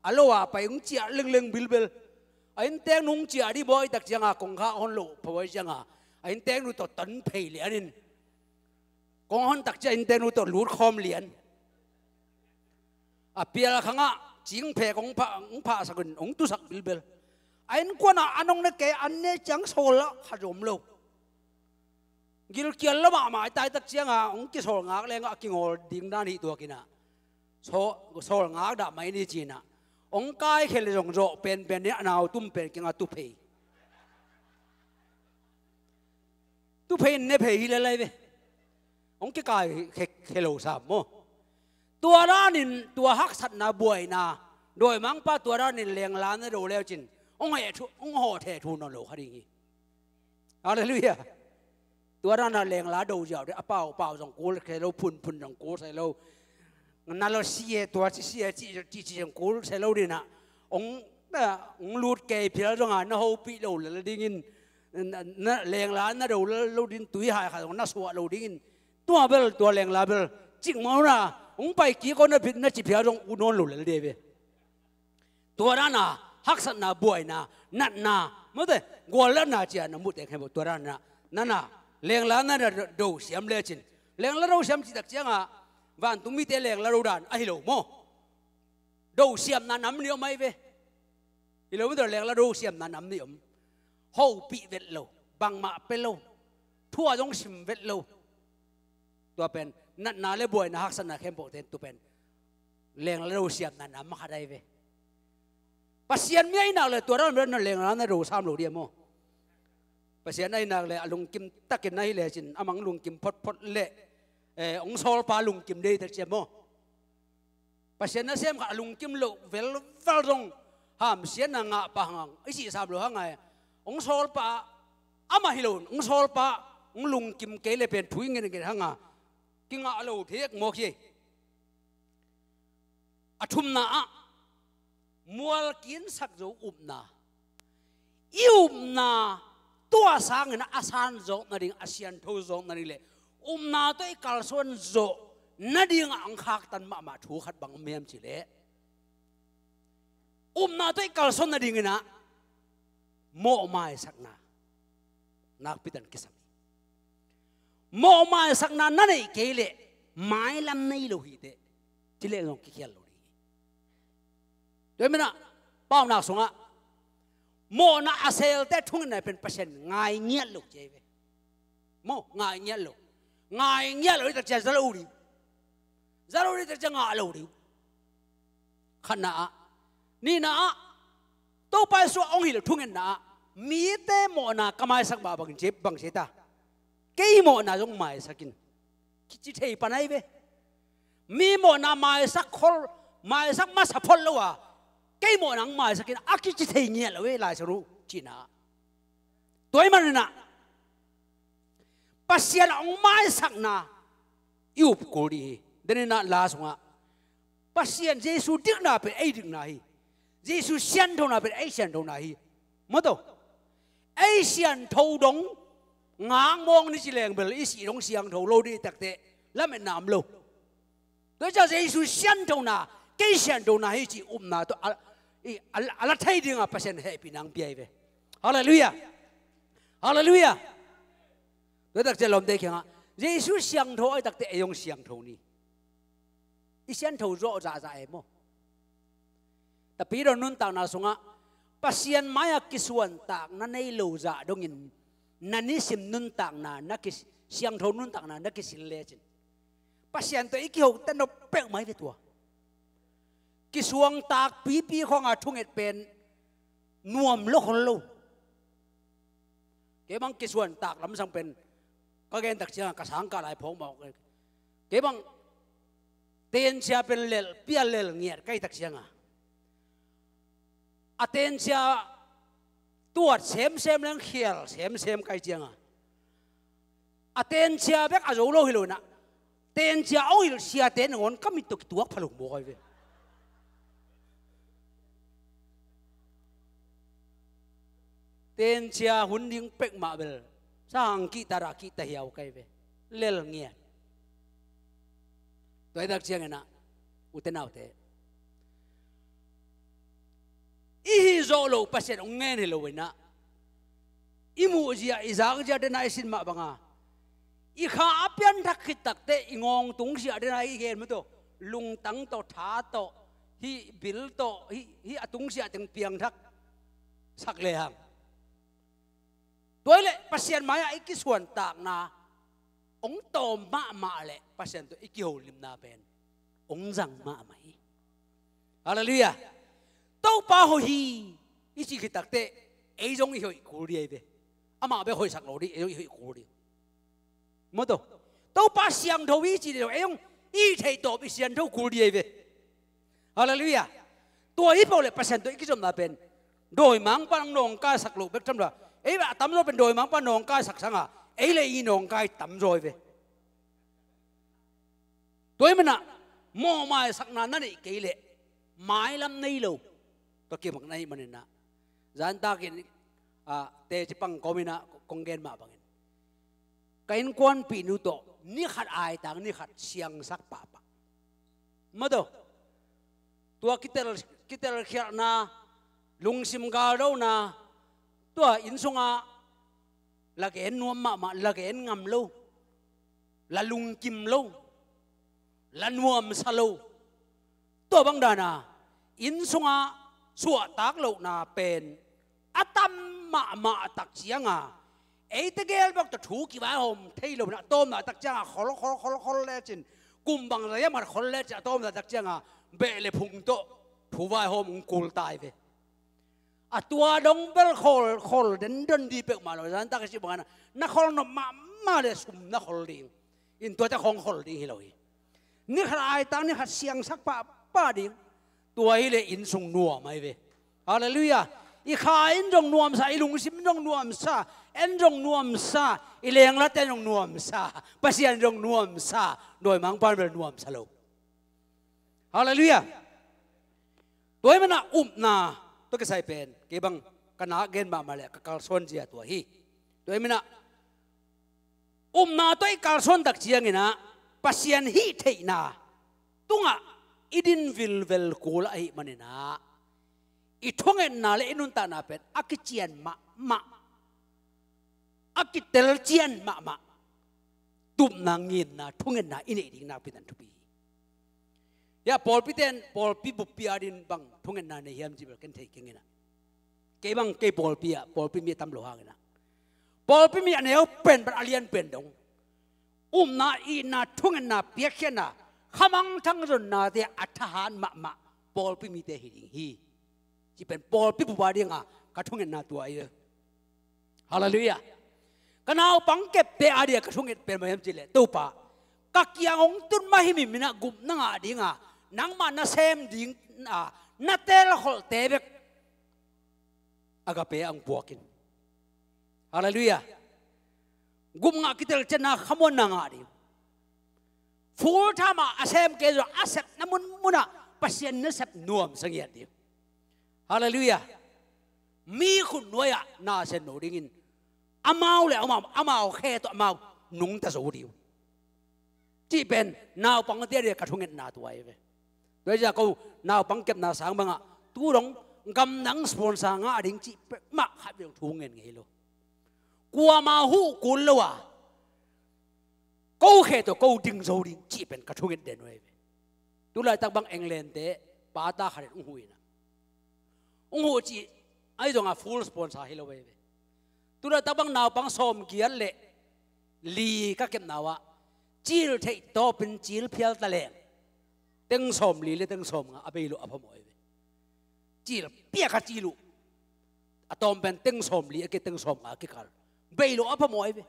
a lo a pai hong ciah lengleng bilbel. A innteeknu hong ciah dih bawi tak cianga kongkhak hon loh pha bawi cianga, a innteeknu tawh ton phei lianin kong hon tak ciah innteeknu tawh lut khawm lian. A pial khangah cingphek hong phah, hong phahsak in hong tusak bilbel. A innkuan ah an hong ne kei, an ne ciang sawl ah khat zong om lo. Gilkial lo mahmah i tai tak cianga hong kisawl ngak lengah a kingawl ding dan hi tuak in ah, saw-, sawl ngak dah mai ni ci-in ah, hong kaikhia leh zong zawh penpen in a nau tum pen kiangah tu phei. Tu phei in ne phei hi lel lai ve. Hong kikaikhia, khia lo sam maw. Tua danin tua haksatna buaina, dawimangpa tua danin lengla na do lecin hong heh thu, hong hawh theh thu nawn lo kha ding hi. Halleluiah. Tua dan a lengla do ziau dih a pau, pau zong kul sai lo, phun, phun zong kul sai lo. Na lo si e, tua si si e, ci, ci, ci zong kul sai lo dih in ah, hong, na, hong lut kei phial zong a na hopih lo lel dingin, na, na lengla na do lo ding, tui hai khat zong na suah lo dingin, tua bel, tua lengla bel cik mawk na, hong pai kik aw na phi-, na ci phial zong ut nawn lo lel dih ve. Tua dan a haksatna, buaina, natna, mawte, gualnatna ci-a na muh teng khempeuh tua dan a, na, na lengla na do siam lecin, lengla do siam cih tak ciangah vantung mite lengla do dan ahi lo maw. Do siamna nam nih om ahi ve. Hi lo mawte, lengla do siamna nam nih om. Hopih vet lo, bangmah pia lo, thu a zong sim vet lo. Tua pen natna le buaina, haksatna khempeuhte tua pen lengla do siamna nam khat ahi ve. Pasian mi ahih nak leh tua dan bel na lengla na do sam lo dih a maw. Pasian ahih nak leh a lungkim takin na hih lecin, amah hong lungkim photphot leh, eh, hong sawlpa lungkim ding hi tak ci a maw. Pasian nasem khat a lungkim loh velval zong hamsiatna ngah pah hang, i cih sam loh hang a, hong sawlpa, amah hi lo, hong sawlpa hong lungkim kei leh pen thu i ngen ngen hang a, kingah lo thei mawk hi. A thumna ah, mual kinsak zo upna. I upna tua sangin a san zawk nading, a siantho zawk nading leh upna tawh i kalsuan zawh nadingah ang khaktan mahmah thu khat bang om hiam cih leh, upna tawh i kalsuan nadingin ah mawhmaisakna nakpi takin kisam hi. Mawhmaisakna na neih kei leh mailam na hi lo hi teh, ci leng zong kikhial lo ding hi. Tua hi manin ah, paunak sungah mawhna a selte thungetna pen Pasian ngai ngiat lo ci ahi ve. Maw, ngai ngiat lo. Ngai ngiat lo, i tak ciang za lo ding. Za lo ding, i tak ciang ngah lo ding. Khatna ah. Nihna ah, Topa Jesuh hong hilh thungetna ah, mite mawhna ka maisak mah bangin ci, bang ci ta. Kei mawhna zong maisak in. Kici thei pan ahi ve. Mi mawhna maisak khol, maisak masa phot lo a, kei mawhna hong maisak in, a kici thei ngiat lo e, Lai Siangtho cihna. Tua ahih manin ah, Pasian hong maisakna i up kul ding hi. Deninah la sungah Pasian Jesu dikna pen ei dikna hi. Jesu sianthona pen ei sianthona hi. Maw taw. Ei siantho dong ngakmawng ni ci leng bel i sih dong siangtho lo ding i tak teh lametna om lo. Tua hi ciang Jesu sianthona, kei sianthona hi cih upna tawh a, i, a, a la thei dingah Pasian hehpihna hong pia hi ve. Halleluiah. Halleluiah. Tua hi tak ciang lawmte kiangah Jesu siangtho ahih tak teh ei hong siangtho ni. I siantho zawh zahzah e maw. Tapidaw nuntakna sungah Pasian mai-ah kisuantakna nei lo zah dongin na nisim nuntakna na ki, siangtho nuntakna na kisil lecin Pasian tawh i kiho ta nop peuhmah hi ve tua. Kisuangtak pipi khawngah thunget pen nuam lo khol lo. Kei bang kisuantak lamsang pen ka gen tak ciangah ka sangkah lai phawk mah. Kei bang tensia pen lelh pia lel ngiat ka hih tak ciangah a tensia tuat semsem leng khial semsem ka hih ciangah a tensia bek a zo lo hi lo inah, tensia hong hilh siate nangawn ka mit tawh kituak pha lo mawk ahi ve. Tensia hun ding pek mah bel sang kihta dah kihta hiau ka hi ve. Lel ngiat. Tua hi tak cianginah ute naute, i hih zawh loh Pasian hong ngen hi lo inah, i muhzia i zakzia dena i sin mah banga i kha a pianthak khit tak teh i ngawng tungsiah dena i gen mah tawh, lungtang tawh, tha tawh, hih bil tawh, hih, hih a tungsiah teng piangthak sak lehang. Tua hileh Pasian mai-ah i kisuantakna hong tawm mahmah leh Pasian tawh i kiholimna pen hong zang mahmah hi. Halleluiah. Topa hoih hi i cih khit tak teh ei zong i hoih kul ding ahi ve. Amah bek hoihsak lo ding, ei zong i hoih kul ding. Maw taw. Topa siangtho hi i cih ding zong ei zong i theih tawp i siangtho kul ding ahi ve. Halleluiah. Tua hi peuh leh Pasian tawh i kizopna pen dawimangpa hong nawngkaisak loh bek tham lo a, ei a tamzaw pen dawimangpa nawngkaisak sanga ei le i nawngkai tamzaw ahi ve. Tua ahih manah mawhmaisakna na neih kei leh mailam nei lo. Tua kimak na hih maninah zantakin, ah, teci pang kawminah kong gen mah bangin ka innkuanpihnu tawh ni khat aitang ni khat siangsak pahpah. Maw taw. Tua kitel, kitelkhialhna, lungsim galdona, tua inn sungah la gen nuam mahmah, la gen ngam lo, la lungkim lo, la nuamsa lo. Tua bang dana inn sungah suahtak lohna pen a tam mahmah tak cianga eite gel bek tawh thu kivaihawm thei lo inah, a tawpna tak cianga khol khol khol khol lecin, kum bangzah hiam khat khol lecin a tawpna tak cianga beh le phung tawh thu vaihawm hong kul ta hi ve. A tua dong bel khol, khol dendon ding peuhmah lo, zantak i cih bangin na khol nop mahmah le sum na khol ding. In tuate khong khol ding hi lo hi. Ni khat aitang ni khat siangsak pahpah ding. Tua hileh inn sung nuam ahi ve. Halleluiah. I kha in zong nuamsa, i lungsim in zong nuamsa, en zong nuamsa, i lenglate in zong nuamsa, Pasian in zong nuamsa, dawimangpa in bel nuamsa lo. Halleluiah. Tua ahih manah upna tawh kisai pen kei bang ka nak gen mahmah le ka kalsuan zia tua hi. Tua ahih manah upna tawh i kalsuan tak cianginah Pasian hih theihna tungah i din vilvel kul ahih maninah i thungetna le i nuntakna pen a kician mahmah, a kitelcian mahmah, tupna, nginna, thungetna i neih ding nakpi in thupi hi. Hiah pawlpite in pawlpi buppi adingin bang thungetna nei hiam cih bel ken thei keng inah, kei bang kei pawlpi ah pawlpi mi a tam lo hanginah Pawlpi mi a neu pen pan a lian pen dong, upna, itna, thungetna, piakkhiatna, khamangthang zonnate a thahat mahmah pawlpi mite hi ding hi. Ci pen pawlpi bup a dinga ka thungetna tua hi. Halleluiah. Ka naupang kepte a dia ka thunget pen bang hiam cih leh, Topa, ka kiang hong tun mah hi mi minah gupna ngah dinga nangmah na sem ding a na telkholhte bek agape ah hong puak in. Halleluiah. Gup ngah kitelcianna khamuanna ngah ding. Full time ah a sem kei zong a sepna munmunah Pasian na sep nuamsa ngiat ding. Halleluiah. Mi khutnuai-ah na sem lo dingin amau le amau, amau khe tawh amau nungta zo ding uh. Cih pen naupangte a dia ka thungetna tua hi ve. Tua hi ciah ko naupang kepna sang bangah tu dong gamdang sponsor ngah ding cih peuhmah khat vei dong thu ngen ngei lo. Kuama huh kul lo a ko khe tawh ko ding zo ding cih pen ka thunget den uh hi ve. Tulaitak bang England-te pata khat in hong huh inah, hong huh cih ahi zongah full sponsor hi lo veve. Tulaitak bang naupang sawmgiat le li ka kepna uh ah cil theih tawpin cil phial ta leng teng sawmli le teng sawmnga a bei loh a phamawh veve. Cil piak a cil uh a tawm pen teng sawmli a ki teng sawmnga a kikal bei loh a phamawh veve.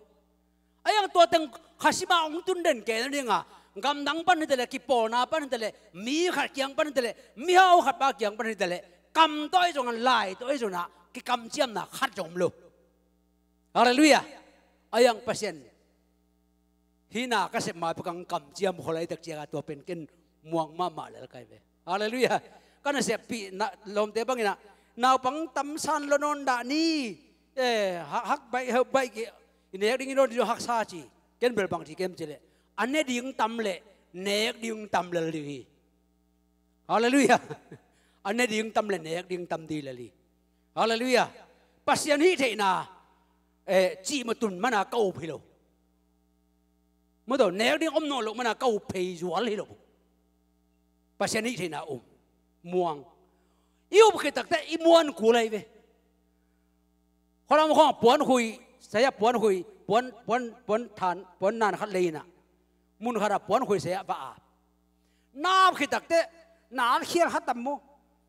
A iang tua teng khasima hong tun den kei na dinga gamdang pan hi ta leh, kipawlna pan hi ta leh, mi khat kiang pan hi ta leh, mihau khat pa kiang pan hi ta leh, kam tawh ahi zongah, lai tawh ahi zongah kikamciamna khat zong om lo. Halleluiah. A iang Pasian hihna ka sep ma pekang kamciam kholai tak cianga tua pen ken muang mahmah lel kai ve. Halleluiah. Ka na seppih lawmte banginah naupang tamsan lo nawn dah ni. Eh, hak, hak baih, hak baih ki i nek ding i nawn ding haksa ci. Ken bel bang ci kem ci leh a ne ding tam leh nek ding tam lel ding hi. Halleluiah. A ne ding tam leh nek ding tam ding lel hi. Halleluiah. Pasian hih theihna eh, cih matun mana ka up hi lo. Maw taw, nek ding om nawn loh mana ka up phei zual hi lo. Pasian hih theihna um muang. I up khit takte i muan kul ahi ve. Khualam khawngah puankhui saya, puankhui puan, puan, puan than, puan nan khat lei inah mun khatah puankhui saya va a na ap khit takte na an khial kha tam maw,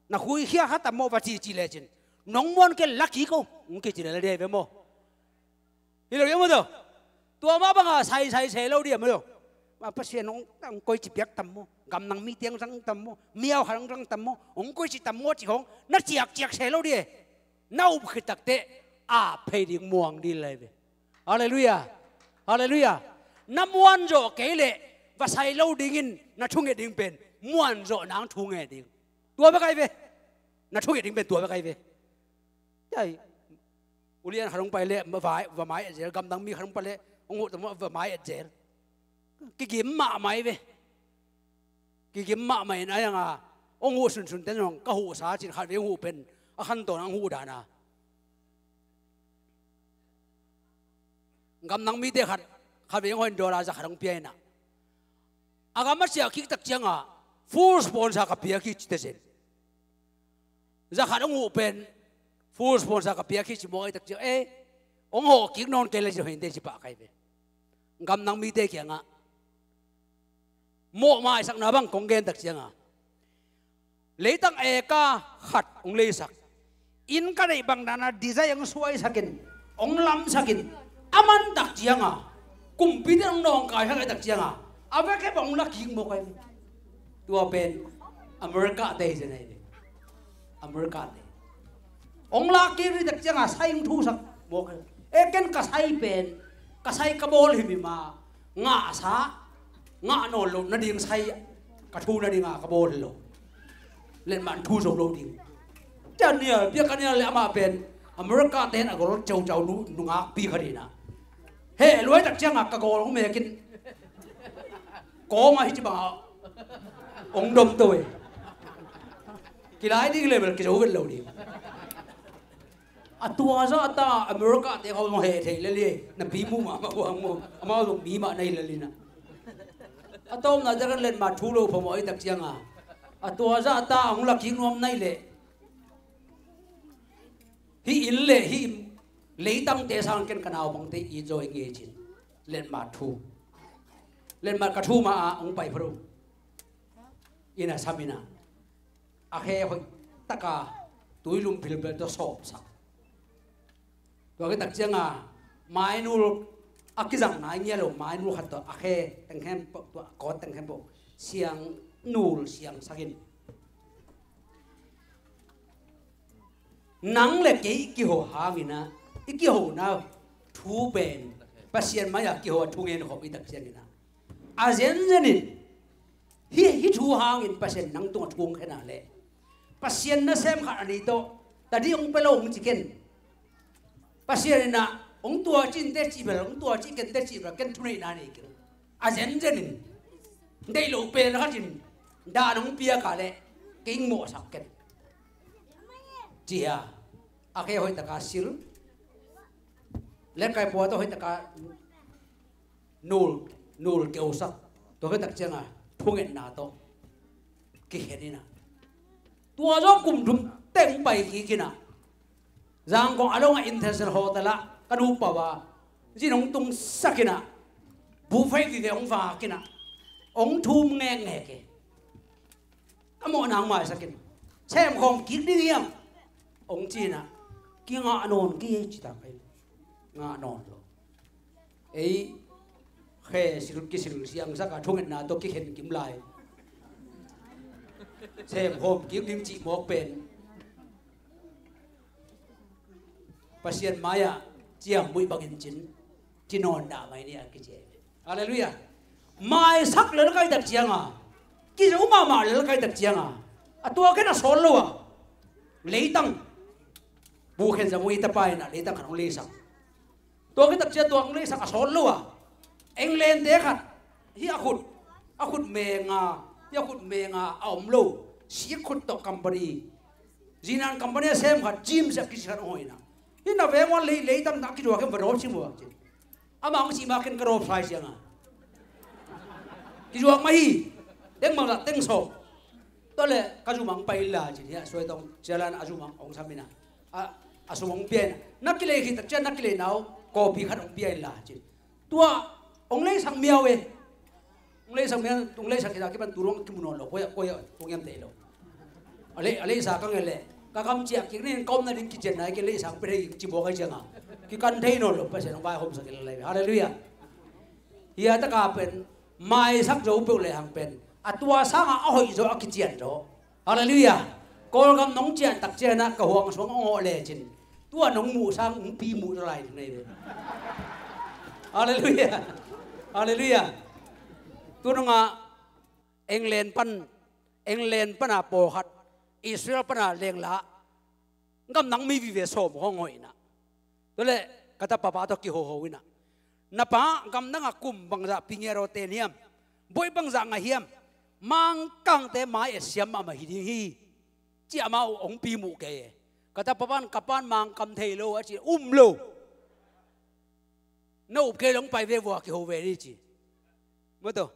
na khui khial kha tam maw va cici lecin nong muan kei la kik o hong kici lel dei ve maw. Hi lo ding maw taw. Tua mah banga sai sai se lo ding maw taw. Mah Pasian hong, hong koici piak tam maw, gamdang mi tiang zang tam maw, miau khat hong zang tam maw, hong koici tam maw cih khawng na ciakciak se lo ding. Na up khit takte a phei ding muang ding lai ve. Halleluiah. Halleluiah. Na muanzawh kei leh va sai lo dingin na thunget ding pen muanzawh nang thunget ding. Tua bek ai ve. Na thunget ding pen tua bek ai ve. Ai, ulian khat hong pai leh va mai, va mai et zel, gamdang mi khat hong pai leh hong huh tam va mai et zel. Kigim mahmah ai ve. Kigim mahmah in a ianga hong huh sunsun ten zong ka huhsa cin khat vei hong huh pen a khantawn a hong huh dana. Gamdang mite khat, khat vei hong hoin dollar za khat hong pia inah a gam a ciah kik tak cianga full sponsor ka piak hi ci tesen. Za khat hong huh pen full sponsor ka piak hi ci mawk ai tak ciang eh hong hawh kik nawn kei la ci hoin te ci pah kai ve. Gamdang mite kiangah mawh maisakna bang kong gen tak cianga leitang eka khat hong leisak, inn ka neih bang dana design hong suaisakin hong lamsakin a man tak cianga kumpite hong nawngkaisak ai tak cianga a vekep hong la kik mawk ai. Tua pen America te hi zen ai ve. America te hong la kik ni tak cianga sai hong thusak mawk ai. E ken ka sai pen ka sai ka bawl hi mi ma ngahsa ngah nawn loh nading sai ka thu nadinga ka bawl hi lo. Letmah thu zo lo ding. Daniel, bia Daniel le amah pen America te hen a gol ceucau nu nungakpi khat inah heh luai tak cianga ka gol hong mekin kawma hi ci banga hong dom to e. Kilai ding level kizo vet lo ding. A tua zah ta America te khawng heh thei lel hi. Na pi muh mahmah uh ang maw, amau zong mi mah na hi lel inah. A tawpna zah kan letmah thu lo phamawh ai tak cianga a tua zah ta hong la kik nuam nai leh hih inn le hih Leitangte sang ken ka naupangte i zaw i ngei cin. Letmat thu. Letmat ka thu ma a hong pai pharo. Ina samina a khe hoih taka tuilum philphel tawh sawpsak. Tua kitak cianga mainul a kizangna i ngia lo mainul khat tawh a khe tengkhempeuh tua kawt tengkhempeuh siang nul siang sakin. Nang le kei i kiho hangina i kihona thu pen Pasian mai-a kiho a thungen khop i tak ciangina a zenzenin hi, hi thu hangin Pasian nang tunga thu hong khena le Pasian nasem khat a ni tawh tadi hong pia lo hong ci ken. Pasian inah hong tua cin te cih bel hong tua cih ken te cih bel ken thuneihna nei keng. A zenzenin deih lo pen khatin dan hong piaka le kei hong mawhsak ken. Cia a khe hoihtaka sil le kai pua tawh hoihtaka nul nul keusak tua hoihtak cianga thungetna tawh kikhen inah tua zaw kum thum teng pai kik inah Zangkong a dongah International Hotel ah ka nu pau a zin hong tungsak inah buffet vive hong vak inah hong thum ngekngek e. A mawhna hong maisak in sem khawm kik ding hiam? Hong ci inah kingah nawn kei ci ta kai ngah nawn lo. Ei khe sil kisil siangsak a thungetna tawh kikhen kim lai sem khawm kik ding cih mawk pen Pasian mai-ah ciammuih bangin cin ci nawn dah mai ni a kici e. Halleluiah. Maisak lel kaitak cianga kizo mahmah lel kaitak cianga a tua khen a sawl lo a leitang bu khen zang ui tapa inah leitang khat hong leisak. Tua kitak cia tua hong leisak a sawt lo a England te khat hi a khut a khut menga hi a khut menga a om lo sik khut tawh company zinan company a sem khat Jim sia kisi khat hong hoihna hi na veng wan lei lei tam na kizuak hem va rawp si muak ci. Ama hong si ma ken ka rawp sai sianga kizuak ma hi teng bang la teng sawk. Tua le ka zumang pai la ci hi a suai tawng sialan a zumang hong samina a sum hong pia ina na kilei khit tak cian na kilei nau kawpi khat hong pia in la ci. Tua hong leisak miau e. Hong leisak miau hong leisak khit a kipan tu ruang kimu nawn lo koi a koi a tung yam tei lo. A lei a leisa ka ngel le ka kam ciak kik nin ka omna ding kician nai ke leisak pe thei ci buak ai cianga kikan thei nawn lo Pasian hong vai hom sak in lai. Halleluiah. Hia taka pen maisak zo peuh le hang pen a tua sanga a hoih zo a kician zo. Halleluiah. Kawlgam nong cian tak cianah ka huang suang a ngawh lecin tua nong muh sang hong pi muh ta lai ding nei ve. Halleluiah. Halleluiah. Tunungah England pan England pana pawlkhat Israel pana lengla gamdang mi vive sawm hong hoihna. Tuale ka tapa pa tawh kihoho ina na pa gamdanga kum bangzah pingia raw ten hiam boih bangzah ngah hiam mangkangte mai e siam mahmah hi ding hi. Ci amah uh hong pi muh kei e. Ka tapa pan ka pan mangkam thei lo a ci um lo. Na up kei long pai ve vua kiho ve ni ci. Mato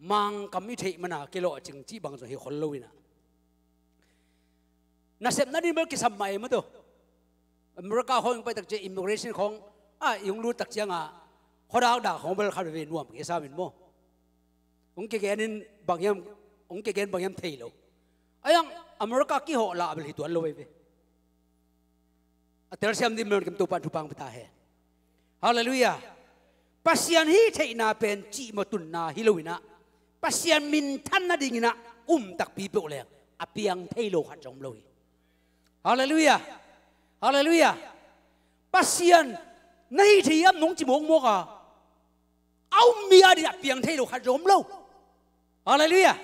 mangkam i theih mana kilawh cing cih bang zong hi khol lo ina nasepna ding bel kisam mah e maw tu. America khawng pai tak ciah immigration khawng a i hong lut tak cianga khuadak dak khawng bel khat veve nuam kei samin maw. Hong kigen in bang hiam hong kigen bang hiam thei lo. Aiang America kihawh lah bel hi tuan lo veve. A telsiam ding mel kim Topa in thupha hong pia ta hen. Halleluiah. Pasian hih theihna pen cihmawh tunna hi loinah Pasian minthan nadinginah um takpi peuh leng a piang thei lo khat zong om lo hi. Halleluiah. Halleluiah. Pasian na hih thei hiam nong ci mawkmawk a a um mi adingin a piang thei lo khat zong om lo. Halleluiah.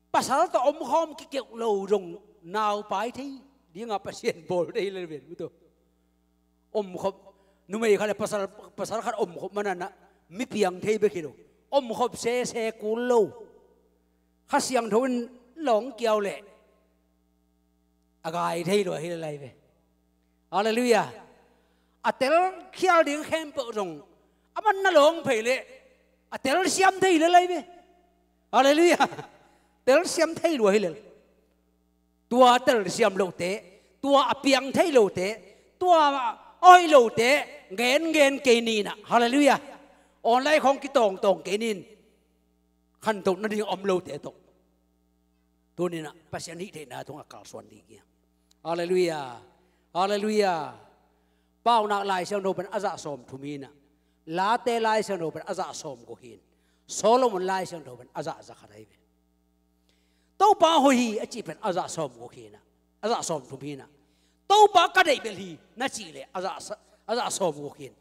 Pasal tawh omkhawm kikeuh lo zong naupai thei dinga Pasian bawl thei lel ven mutu. Omkhop numei khat le pasal pasal khat omkhop manana mi piang thei bek hi lo. Omkhop sese kul lo. Kha Siangtho in lawng kiau leh a gai thei lo a hi le lai ve. Halleluiah. A tel khial ding khempeuh zong a man na lawng phei leh a tel siam thei le lai ve. Halleluiah. Tel siam thei lua hi lel. Tua telsiam lote, tua a piang thei lote, tua a hoih lote, gen gen kei ni in ah. Halleluiah. Online khawng kitawngtawng kei ni in, khantoh nading a om lote tawh tuni in ah Pasian hih theihna tungah kalsuan ding hi. Halleluiah. Halleluiah. Paunak Lai Siangtho pen a zah sawm thum hi in ah, Late Lai Siangtho pen a zah sawm guk hi in, Solomon Lai Siangtho pen a zah za khat ahi ve. Topa hoih hi a cih pen a zah sawm guk hi in ah, a zah sawm thum hi in ah. Topa ka deih bel hi na cih leh a zah sa-, a zah sawm guk hi in.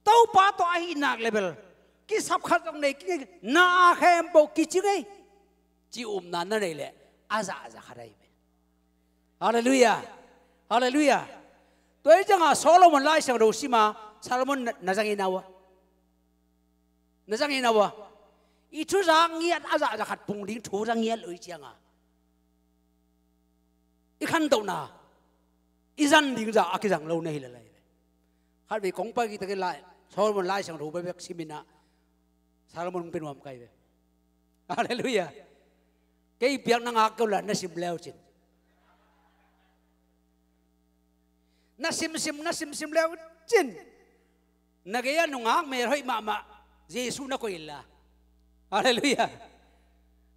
Topa tawh ahih nak leh bel kisap khat zong nei kik, na a khempeuh kici ngei, cih upna na neih leh a zah za khat ahi ve. Halleluiah. Halleluiah. Tua hi ciangah Solomon Lai Siangtho sim a, Solomon na, na za ngiat na uh a, na za ngiat na uh a, i thu za ngiat a zah za khat pung ding thu za ngiat lo hi ciangah, i khantohna, i zan ding zah a kizang lo na hi lel ahi ve. Khatvei kong pai kik tak in Lai, Solomon Lai Siangtho bekbek sim in ah, Solomon hong pia nuam ka hi ve. Halleluiah. Kei piak na ngak kei uh la, na sim le uh cin. Na simsim, na simsim le uh cin. Na gei-ah nungak mel hoih mahmah Jesu na koih inla. Halleluiah.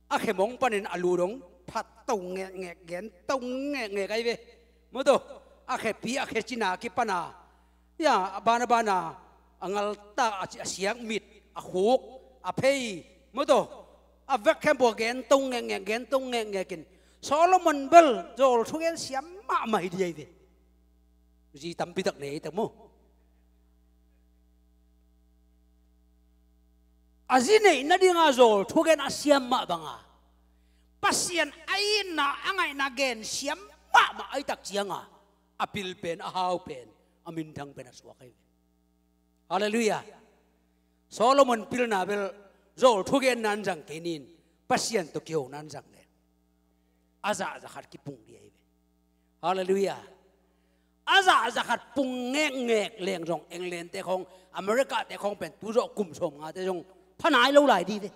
A khe mong panin a lu dong phat to ngekngek, gen to ngekngek ahi ve. Maw taw, a khepi, a khe cina kipana, ya, a ban a bana, a ngaltak, a ci-, a siakmit, a khuk, a phei, maw taw, a vek khempeuh a gen to ngekngek, gen to ngekngek in, Solomon bel zawl thugen siam mahmah hi ding ahi ve. Zi tampi tak nei tak maw. A zi neih nadinga zawl thugen a siam mah banga, Pasian a itna, a ngaihna gen siam mahmah ahi tak cianga, a pil pen, a hau pen, a minthang pen a suak ahi ve. Halleluiah. Solomon pilna bel zawl thugenna in zang kei ni in, Pasian tawh kihona in zang le a zah za khat kipung ding ahi ve. Halleluiah. A zah za khat pung ngekngek leng zong England te khawng, America te khawng pen tu zawh kum sawm ngate zong pha nai lo lai ding ve.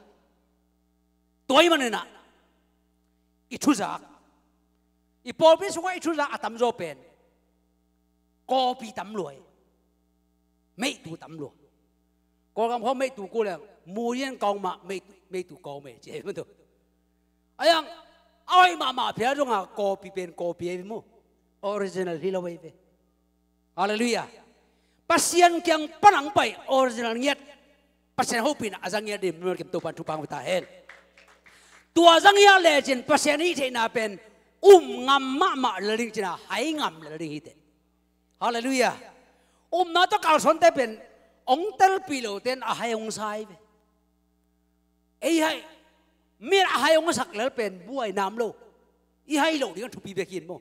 Tua ahih manin ah i thuzak, i pawlpi sungah i thuzak a tamzaw pen kawpi tam lua hi. Meitu tam lua. Kawlgam khawng meitu kul leng, muyen kawng mah meitu, meitu kawng mei ci hi maw taw. Ahi zongin a hoih mahmah phial zongin kawpi pen kawpi ahi ve maw. Original hi lo ahi ve. Halleluiah. Pasian kiang pan a hong pai original ngiat, Pasian hopihna a za ngiat ding mimal kim Topan thupha hong pia ta hen. Tua za ngiat lecin Pasian hih theihna pen um ngam mahmah lel ding cih a, hai ngam lel ding hi teh. Halleluiah. Upna tawh kalsuante pen hong telpih lote in a hai hong sa hi ve. Ei hai, mi in a hai hong sak lel pen buai nam lo. I hai loh ding a thupi bek hi in maw.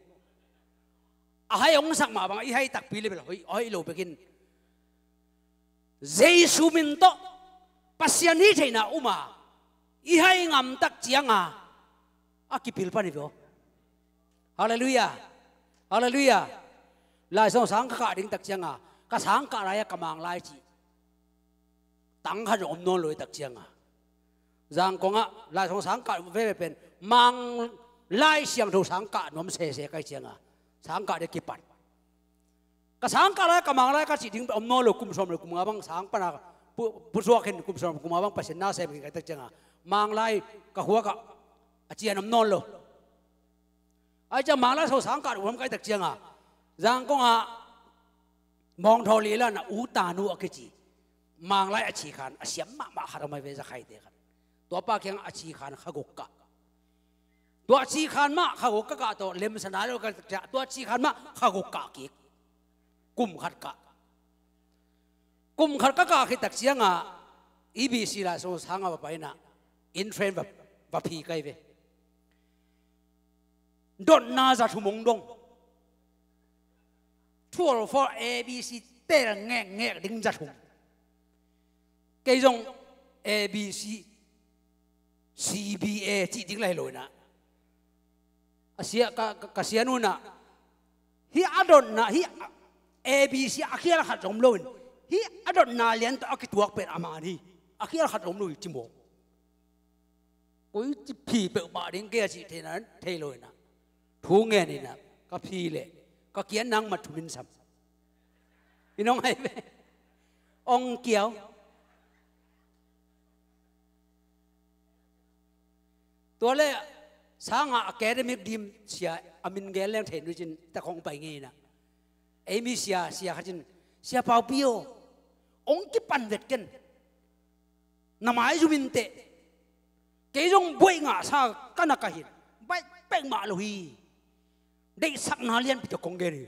A hai hong sak mah bang i hai takpi leh bel hoih, hoih lo bek hi in. Jesu min tawh Pasian hih theihna um a, i hai ngam tak cianga a kipil pan hi ve aw. Halleluiah. Halleluiah. Laisiangtho sang ka kah ding tak cianga, ka sang kah lai-ah ka Manglai cih tang khat zong om nawn lo hi tak cianga, Zangkongah Laisiangtho sang kah veve pen Manglai Siangtho sang kah nuam sese ka hih cianga, sang kah ding kipan. Ka sang kah lai, ka Manglai ka cih ding om nawn lo, kum sawm le kum nga bang sang pana pu-, pusuak khin, kum sawm kum nga bang Pasian na sem khin ka hih tak cianga, Manglai ka khuakah a cian om nawn lo. Ahih ciang Manglai Siangtho sang kah nuam ka hih tak cianga, Zangkongah Mawngthaw Lian a U Tanu a kici Manglai a cikhan a siam mahmah khat om ahi ve, Zakhaite khat. Tua pa kiangah a cikhan kha guk kah. Tua cikhan mah kha guk ka kah tawh lemsa nai lo ka hih tak ciang, tua cikhan mah kha guk kah kik. Kum khat kah. Kum khat ka kah khit tak cianga E B C Laisiangtho sanga va pai in ah, in train va, va phi ka hi ve. Dotna za thum hong dong. Twelve for A B C tel ngekngek ding za thum. Kei zong A B C, C B A cih ding lai lo in ah, a sia, ka, ka, ka sianu in ah, hih a dotna, hih A B C a khial khat zong om lo in, hih a dotna lian tawh a kituak pen a man hi. A khial khat zong om lo hi ci mawk. Koici phi peuhmah ding kei a cih theihna thei lo in ah, Thu ngen inah ka phi leh ka kiat nang mat thu min sam. I nong hai ve. Ong kiau. Tua le sanga academic dim sia a min gel leng thei nu cin ta khong pai ngei inah. Ei mi sia, sia khat cin, Sia Pau Pi aw, ong kipan vet ken. Na mai zum in teh. Kei zong buaih ngah sa ka na ka hin. Baih pek mah lo hi. Deihsakna lianpi tawh kong gen hi.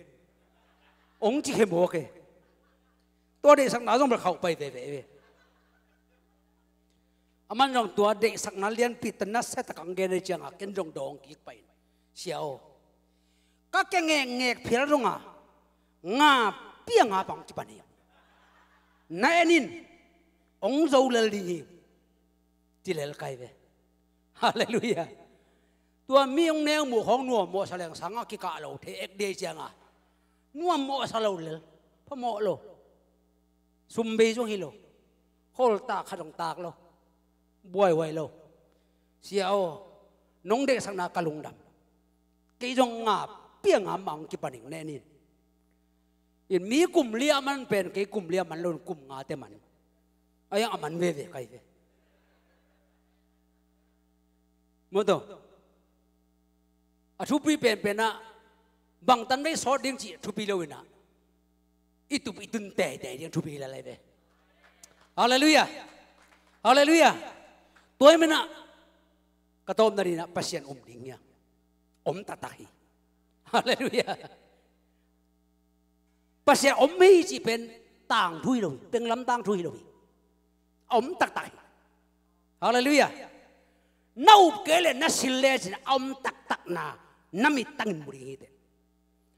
Ong ci khe mawk e. Tua deihsakna zong bel khauh pai veve ve. Aman zong tua deihsakna lianpi tawh nasia tak ang gen hi cianga ken zong dawng kik pai in. Sia aw. Ka ke ngekngek phial zonga nga pia nga pang kipan hi. Na en in. Ong zo lel ding hi. Ci lel kai ve. Halleluiah. Tua mi ong neu muh khawng nuam mawhsa leng sanga kikah lo thei ek dei cianga nuam mawhsa lo lel. Phamawh lo. Sum bei zong hi lo. Khol tak khat zong tak lo. Buaihuai lo. Sia aw, nong deihsakna ka lungdam. Kei zong nga pia nga mang kipaning ne nin. In mi kum lia man pen kei kum lia man lo in kum nga te man. Ayang a man veve kai ve. Maw taw. A thupi penpen ah bangtan vei sawt ding cih thupi lo inah i tup i tun teitei ding thupi hi lalai ve. Halleluiah. Halleluiah. Tua hi menah ka tawpna dinah Pasian um ding hi a om taktak hi. Halleluiah. Pasian om hi cih pen tangthu hi lo hi, penglam tangthu hi lo hi. A om taktak hi. Halleluiah. Na up kei le na sil le cin a om taktakna na mittangin mu ding hi teh.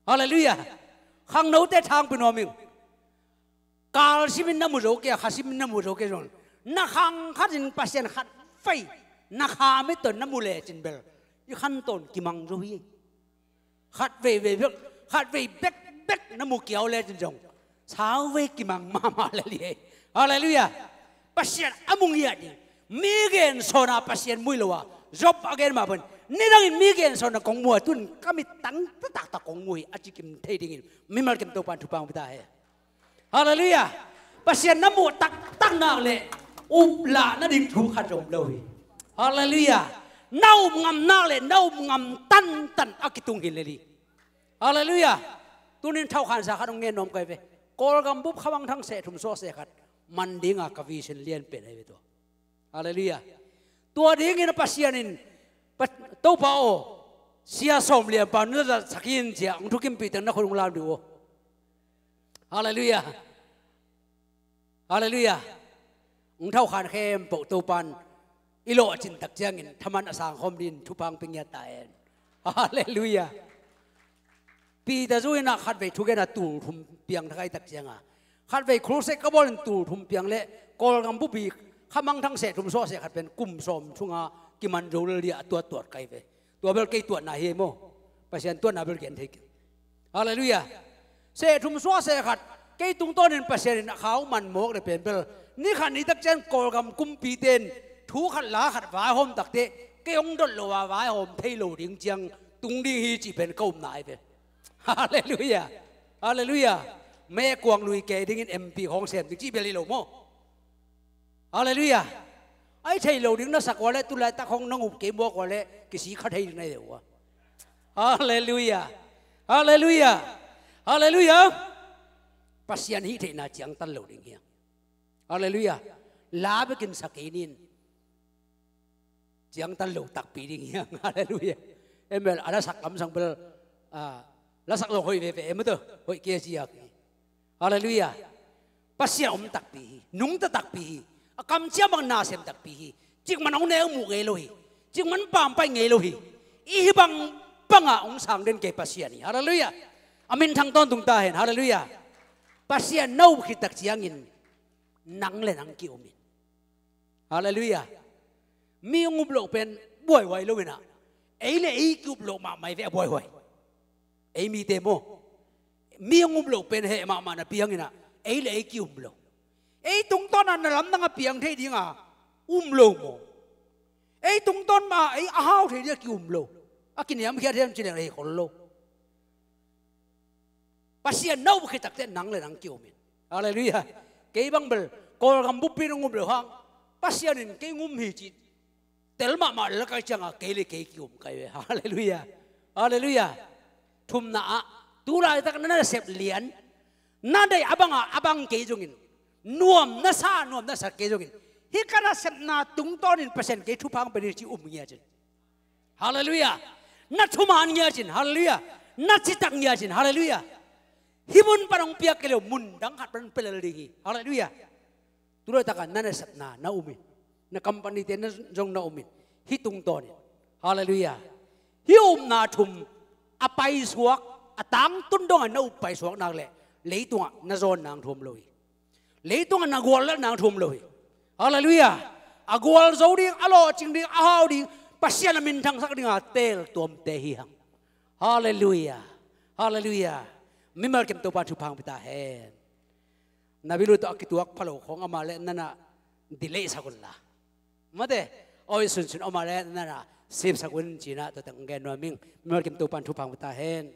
Halleluiah. Khangnote thangpi nuam ing. Kal simin na mu zo kei a, kha simin na mu zo kei zong na khang khatin Pasian khat vei na kha mit ton na mu le cin bel i khan ton kimang zo hi. Khat vei vei bek, khat vei bek bek na mu kiau le cin zong sau vei kimang mahmah le li. Halleluiah. Pasian a mu ngiat ding. Mi gen sawna Pasian mui lo a Job a gen mah pen nidangin mi gen sawna kong mu a tun ka mittang taktak kong mu hi a ci kim thei dingin mimal kim Topan thupang pita he. Halleluiah. Pasian na muh taktak nak le up lah nading thu khat zong lo hi. Halleluiah. Na up ngam nak le na up ngam tantan a kitung hi lel hi. Halleluiah. Tunin thaukhansa khat hong ngen nuam kai ve. Kawlgam bup khamang thang seh thum suah seh khat man dinga ka vision lian pen ahi ve tua. Halleluiah. Tua dingin a Pasian in Topa aw, Sia Sawm Lian pa nuna zatsak in cia hong thukimpih teng na khut hong lam dih uh. Halleluiah. Halleluiah. Hong thaukhan khempeuh Topan i lawhcin tak ciangin thaman a sangkhawm din thupang pi ngiat ta hen. Halleluiah. Peter zu inah khatvei thugena tul thum piang thakai tak cianga khatvei khulsek ka bawlin tul thum piang le Kawlgam bupi khamang thang seh thum suah seh khat pen kum sawm thunga kiman zo lel dia a tuat tuat kai ve. Tua bel kei tuatna hi maw? Pasian tuatna bel gen thei kei. Halleluiah. Seh thum suah seh khat kei tungtawnin Pasian in a khau man mawk le pen bel ni khat ni tak cian Kawlgam kumpite in thu khat la khat vaihawm takte kei hong dot lo a vaihawm thei lo ding ciang tung ding hi cih pen ka upna ai ve. Halleluiah. Halleluiah. Me kuang lui kei dingin M P khawng sem ding cih bel hi lo maw? Halleluiah. Ai thei lo ding na sak ua le tulaitak hong nong up kei muak ua le kisi kha thei ding na hi uh a. Halleluiah. Halleluiah. Halleluiah. Pasian hih theihna ciangtan lo ding hiang. Halleluiah. La bekin sa kei nin ciangtan lo takpi ding hiang. Halleluiah. Emel a lasak kamsang bel a lasak lo hoih veve em ato hoih kei a ziak hi. Halleluiah. Pasian om takpi hi. Nungta takpi hi. A kamciam bang nasem takpi hi. Cikman hong neu muh ngei lo hi. Cikman pampai ngei lo hi. I hi bang bangah hong sang den kei Pasian hi. Halleluiah. A minthang tawntung ta hen. Halleluiah. Pasian na up khit tak ciangin nang le nang ki-um in. Halleluiah. Mi hong up loh pen buaihuai lo inah ei le ei ki-up loh mahmah hi ve a buaihuai. Ei mite maw? Mi hong up loh pen heh mahmah napi hanginah ei le ei ki-um lo. Ei tungtawnah na lamdang a piang thei dinga um lo maw? Ei tungtawn mah ei a hau thei dinga ki-um lo. A kiniamkhiat hiam ci leng ei khol lo. Pasian na um khit takteh nang le nang ki-um in. Halleluiah. Kei bang bel Kawlgam buppi in hong um lo hang, Pasian in kei hong um hi ci tel mahmah lel kai cianga kei le kei ki-um kai ve. Halleluiah. Halleluiah. Thumna ah, tu laitak na nasep lian, na deih a banga a bang kei zongin, nuam na sa nuam na sa kei zongin, hih ka nasepna tungtawnin Pasian kei thupha hong pia ni ci um ngiat in. Halleluiah. Na thuman ngiat in. Halleluiah. Na citak ngiat in. Halleluiah. Hih mun pan hong piak kei leh mun dang khat pan pia lel ding hi. Halleluiah. Tu laitak a na nasepna na um in, na company te na zong na um in, hih tungtawnin. Halleluiah. Hih upna thum a paisuak, a tangtun dongah na up paisuak nak leh leitungah na zawn nang thu om lo hi. Leitungah na guallelh nang thu om lo hi. Halleluiah. A gualzo ding, a lawhcing ding, a hau ding, Pasian a minthangsak dinga teel tuamte hi hang. Halleluiah. Halleluiah. Mimal kim Topa thupha hong pia ta hen. Na bilu tawh a kituak phalo khong amah le nana delay sak un la. Mate, oi sunsun amah le nana sip sak un cina tua teng gen nuam ing. Mimal kim Topa thupha hong pia ta hen.